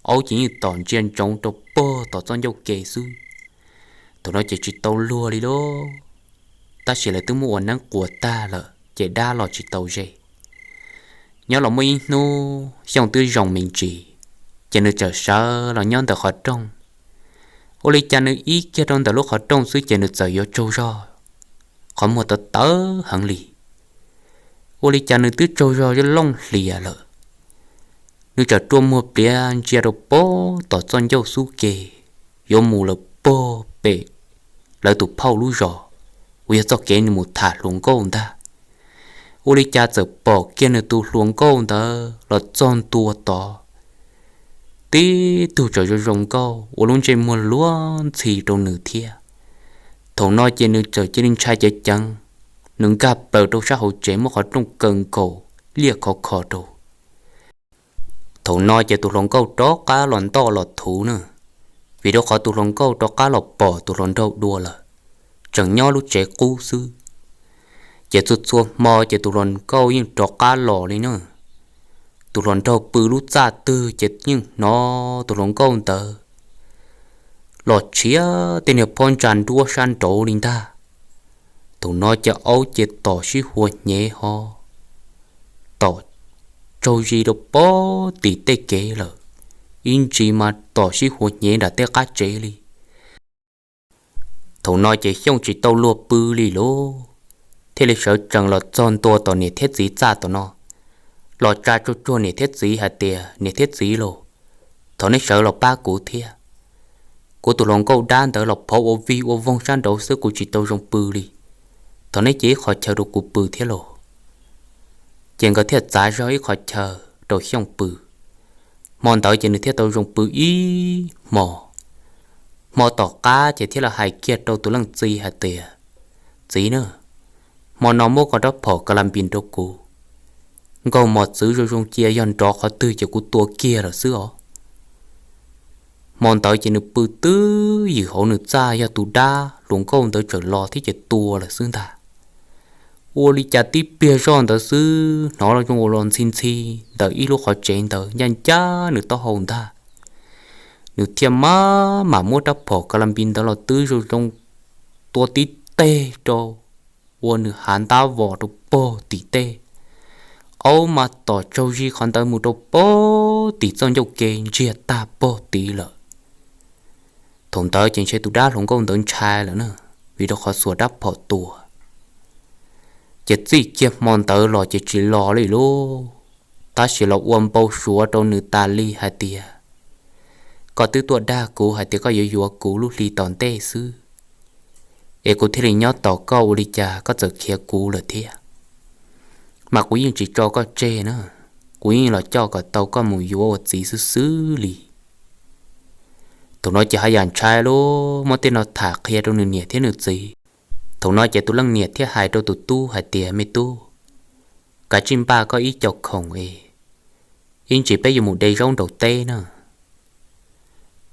Aub ces yeej tom ntsia ntsoov rau puag tom txoj ncauj ke xwb. Thaum no ces tsis tau luag li lauj, tab sis lawv twb muab ua neeb quas tag lawm ces dab los tsis tau ze. Nyob los muaj ib hnub Xyooj twb zoo me ntsis, ces nws txawm sawv los nyob ntawm qhov rooj. Ua li cas nws ib kiag rau ntawm lub qhov rooj xwb ces nws txawm yuav tsaug zog, qhov muag tawv tawv heev li. Ua li cas nws twb tsaug zog looj hlias lawm, nws txawm rua muag pliav ntsia rau puag tom txoj ncauj xub ke, yuav mus lawm puag pem lawv tus phauj lub zos, uas yog txoj kev nws mus tham hluas nkauj ntag. Ua li cas txawm pom kiag nws tus hluas nkauj ntawd los txog ntua tod, tib tug tseem zoo zoo nkauj ua lub ntsej muag luag ntxhi rau nws thiab. Thaum no ces nws txawm cia li ntshai ceev ceev, nws nkag plaws rau sab hauv tsev muab qhov rooj kaw nkaus liaj khov kho rau. Thaum no ces tus hluas nkauj rov qab los ntoj los thuv na, vim rau qhov tus hluas nkauj rov qab los pom tus hluas nraug dua lawm, tseem nyob lub tsev qub xwb. Ces txhua txhua hmo ces tus hluas nkauj yeej rov qab los li na. Tus hluas nraug pw lub txaj twg ces yeej hnov tus hluas nkauj ntawd los tshiav tej niag phab ntsa nruab sab nraud li ntag. Thaum no ces aub ces tom sib hua hnyev ho tom tsaug zis rau pob tim tej kev lawm, ib ntsis mas tom sib hua hnyev nram tej qab tsev li. Thaum no ces Xyooj tsis tau luag pw li lauj, thiaj li sawv tsees los txog ntua tom niam thiab txiv txaj tom no, los tsa tsuag tsuag niam thiab txiv hais tias, Niam thiab txiv lauj, thov neb sawv los pab kuv thiab. Kuv tus hluas nkauj dab ntawd los phov ua vig ua voog sab nraud xwb, kuv tsis tau zoo pw li. Thov neb cia ib qho chaw rau kuv pw thiab lauj. Ces nkawd thiaj txav zog ib qho chaw rau Xyooj pw. Hmo ntawd ces nws thiaj tau zoo pw ib hmo. Hmo tom qab ces thiaj los hais kiag rau tus leej txiv hais tias, Txiv na, hmo no muab koj rab phom ka la npis rau kuv, nkaug mos txwv zoo zoo cia, yog nrov qhov twg ces kuv tua kiag lawm xwb os. Hmo ntawd ces nws pw twb ywm hauv nws txaj, yog tus dab hluas nkauj ntawd txawm los thiab ces tua lawm xwb ntag. Ua li cas tib pliag zoj ntawd xwb hnov los zoo ua los ntxhi ntxhi ntawm ib lub qhov tsev ntawd ncaj ncaj nws taub hau ntag. Nws thiaj maj mam muab rab phom ka la npis ntawd los twb zoo zoo tua tib teg rau, ua nws hav ntab vos rau pog tim tej. Aub mas tom tsaug zis qhov ntawd mus rau pog tim txoj ncauj ke ntsiag tag pog tid lawm. Thaum ntawd ces ntshe tus dab hluas nkauj ntawd ntshai lawm na, vim rau qhov xuas rab phom tua. Ces txij kiag hmo ntawd los ces tsis los li lauj, tab sis los ua npau suav rau nws tas li hais tias, Koj twb tuaj dag kuv hais tias koj yuav yuav kuv lub hli tom ntej xwb, es kuv thiaj li nyob tos koj, ua li cas koj txawm khiav kuv lawm thiab? Mas kuv yeej tsis tso koj tseg na, kuv yeej los coj kom tau koj mus yuav ua txiv xwb xwb li. Thaum no ces haj yam ntshai lauj, muab tej no tham qhia rau nws niam thiab nws txiv. Thaum no ces tus leej niam thiaj hais rau tus tub hais tias, Me tub, kav tsij npaj koj ib co khoom es ib ntsis peb yuav mus de zaub nraum teb na.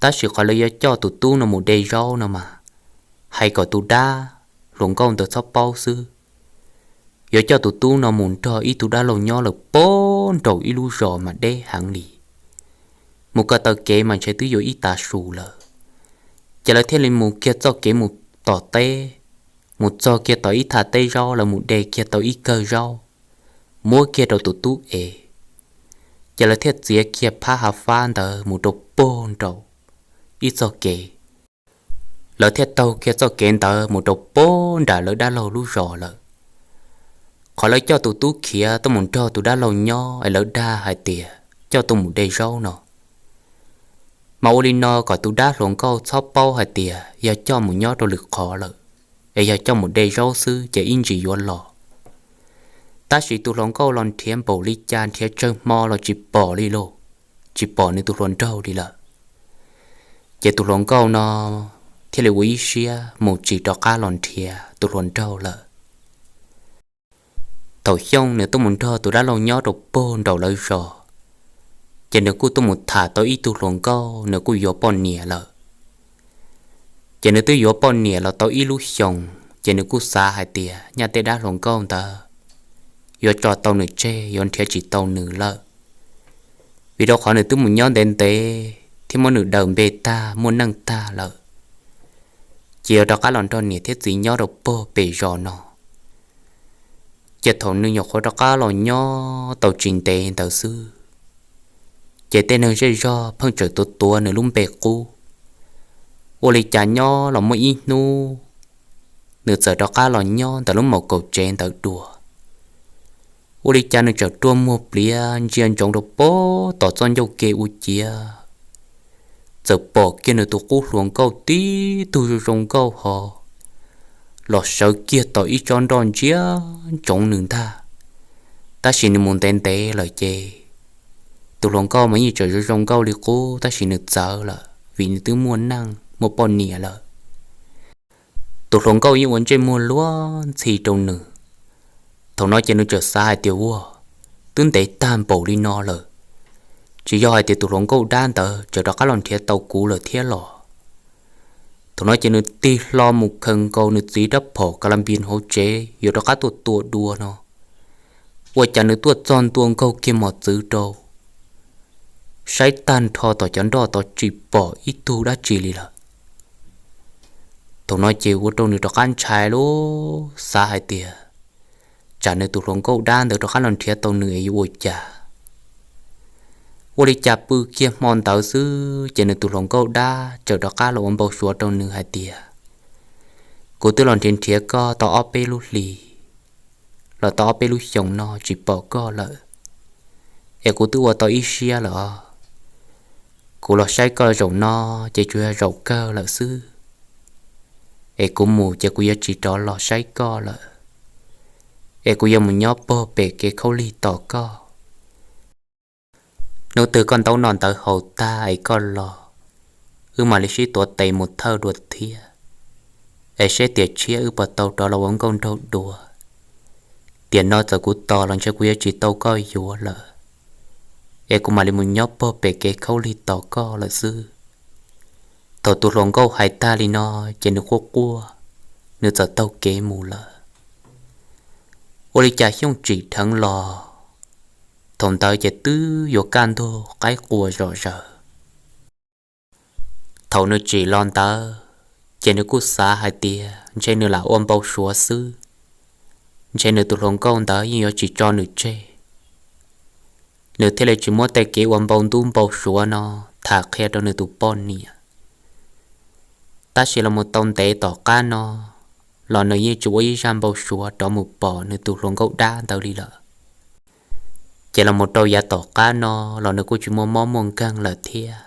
Tab sis qhov lawv yuav coj tus tub no mus de zaub no mas, hais kom tus dab hluas nkauj ntawd txhob paub xwb. Yuav coj tus tub no mus nrog ib tug dab laug nyob lawm pob nraum ib lub zos mas deb heev li. Mus ko taw kev mas ntshe twb yuav ib tav su lawm. Ces lawv thiaj li mus kiag txoj kev mus tom teb, mus txog kiag tom ib thaj teb zaub, lawv mus de kiag tau ib kawg zaub, muab kiag rau tus tub es. Ces lawv thiaj txiav kiag phab hav fab ntawd mus rau pog nraum ib txoj kev. Lawv thiaj taug kiag txoj kev ntawd mus rau pog nram lawv dab laug lub zos lawm. Qhov lawv coj tus tub khiav tuaj mus nrog tus dab laug nyob es lawv dag hais tias coj tuaj mus de zaub no, mas ua li no kom tus dab hluas nkauj txhob paub hais tias yog coj mus nyob rau lwm qhov lawm, es yog coj mus de zaub xwb ces ib ntsis yuav los. Tab sis tus hluas nkauj los nrhiav npaum li cas nrhiav tsawg hmo los tsis pom li lauj, tsis pom nws tus hluas nraug li lawm. Ces tus hluas nkauj no thiaj li ua ib siab mus tsis rov qab los nrhiav tus hluas nraug lawm. Thaum Xyooj nws tuaj mus nrog tus dab laug nyob rau pog nraum lawv zos, ces nws kuj tuaj mus tham tau ib tug hluas nkauj, nws kuj yuav poj niam lawm. Ces nws twb yuav poj niam los tau ib lub xyoos, ces nws kuj xav hais tias nyaj tej dab hluas nkauj ntawd yuav tso tau nws tseg, yuav nrhiav tsis tau nws lawm, vim rau qhov nws twb mus nyob ntev ntev thiab muab nws daws npe tag muaj neej tag lawm, ces yuav rov qab los nrog niam thiab txiv nyob rau pog pem zos no. Ces thaum nws nyuam qhuav rov qab los nyob tau tsis ntev ntawd xwb, ces tej neeg zej zog pheej tseem tuav tuav nws lub npe qub. Ua li cas nyob los muaj ib hnub, nws txawm rov qab los nyob ntawm lub maus kaum tsev ntawd dua. Ua li cas nws txawm rua muag pliav ntsia ntsoov rau pog tom txoj ncauj ke ua ciav txawm pom kiag nws tus qub hluas nkauj tib tug zoo zoo nkauj ho los sawv kiag tom ib tsob nroj ntsia ntsoov nws ntag. Tab sis nws mus ntev ntev lawm ces tus hluas nkauj mas yeej tseem zoo zoo nkauj li qub, tab sis nws txawv lawm vim nws twb muaj neej muaj poj niam lawm. Tus hluas nkauj yeej ua ntsej muag luag ntxhi rau nws. Thaum no ces nws txawm xav hais tias, ua, twb ntev tag npaum li no lawm, tsis yog hais tias tus hluas nkauj dab ntawd txawm rov qab los nrhiav tau kuv lawm thiab los? Thaum no ces nws tig hlo mus khaws nkaus nws txiv rab phom ka la npia hauv tsev yuav rov qab tuaj tua dua no, ua cas nws tuaj txog ntua nkaug kiag mos txwv rau, saib tag nrho tom cov nroj tod tsis pom ib tug dab tsi li lawm. Thaum no ces ua rau nws rov qab ntshai lub xav hais tias, tsam nws tus hluas nkauj dab ntawd rov qab los nrhiav tau nws es yuav ua cas. Ua li cas pw kiag hmo ntawd xwb ces nws tus hluas nkauj dab txawm rov qab los ua npau suav rau nws hais tias, kuv twb los nrhiav nrhiav koj tau ob peb lub hlis los tau ob peb lub xyoos no tsis pom koj lawm, es kuv twb ua tau ib siab lawm os. Kuv los saib koj zaum no ces tsuas yog zaum kawg lawm xwb, es kuv mus ces kuv yuav tsis rov los saib koj lawm, es kuv yuav mus nyob pog pem kev khaub lig tos koj. Hnub twg koj ntaub noj ntawv haus tag es koj los, wb mam li sib tuav tes mus thawj dua thiab, es seb tiam tshiab wb puas tau rov los ua nkauj nraug dua. Tiam no txawm kuv tos los ntshe kuv yuav tsis tau koj yuav lawm, es kuv mam li mus nyob pog pem kev khaub lig tos koj lawm xwb. Thaum tus hluas nkauj hais tag li no ces nws quaj quaj, nws txawm taug kev mus lawm. Ua li cas xyooj tsim dheev los, thaum ntawd ces twb yuav kaj ntug qaib qua zom zaws. Thaum nws tsim los ntawd ces nws kuj xav hais tias ntshe nws lam ua npau suav xwb, ntshe nws tus hluas nkauj ntawd yeej yuav tsis tso nws tseg. Nws thiaj li tsis muab tej kev ua npau ntub npau suav no tham qhia rau nws tus poj niam. Tab sis los mus tau ntev tom qab no los nws yeej tsis ua ib zaj npau suav rov mus pom nws tus hluas nkauj dab ntawd li lawm. Ces los mus rau yav tom qab no los nws kuj tsis muaj mob muaj nkeeg lawm thiab.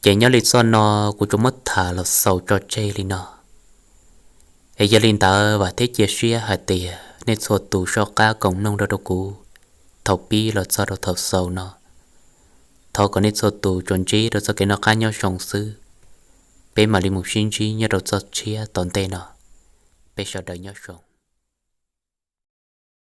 Ces nyob li txoj no kuv tsuas muab tham los xaus tso tseg li no. Es yog li ntawd vam thiab cia siab hais tias nej txhua tus soj qab koom mloog rau rau kuv thaum pib los txog rau thaum xaus no. Thov kom nej txhua tus tsuas ntsib rau txoj kev noj qab nyob zoo xwb. Peb mam li mus sib ntsib nyob rau txoj tshiab tom ntej no. Peb sawv daws nyob zoo.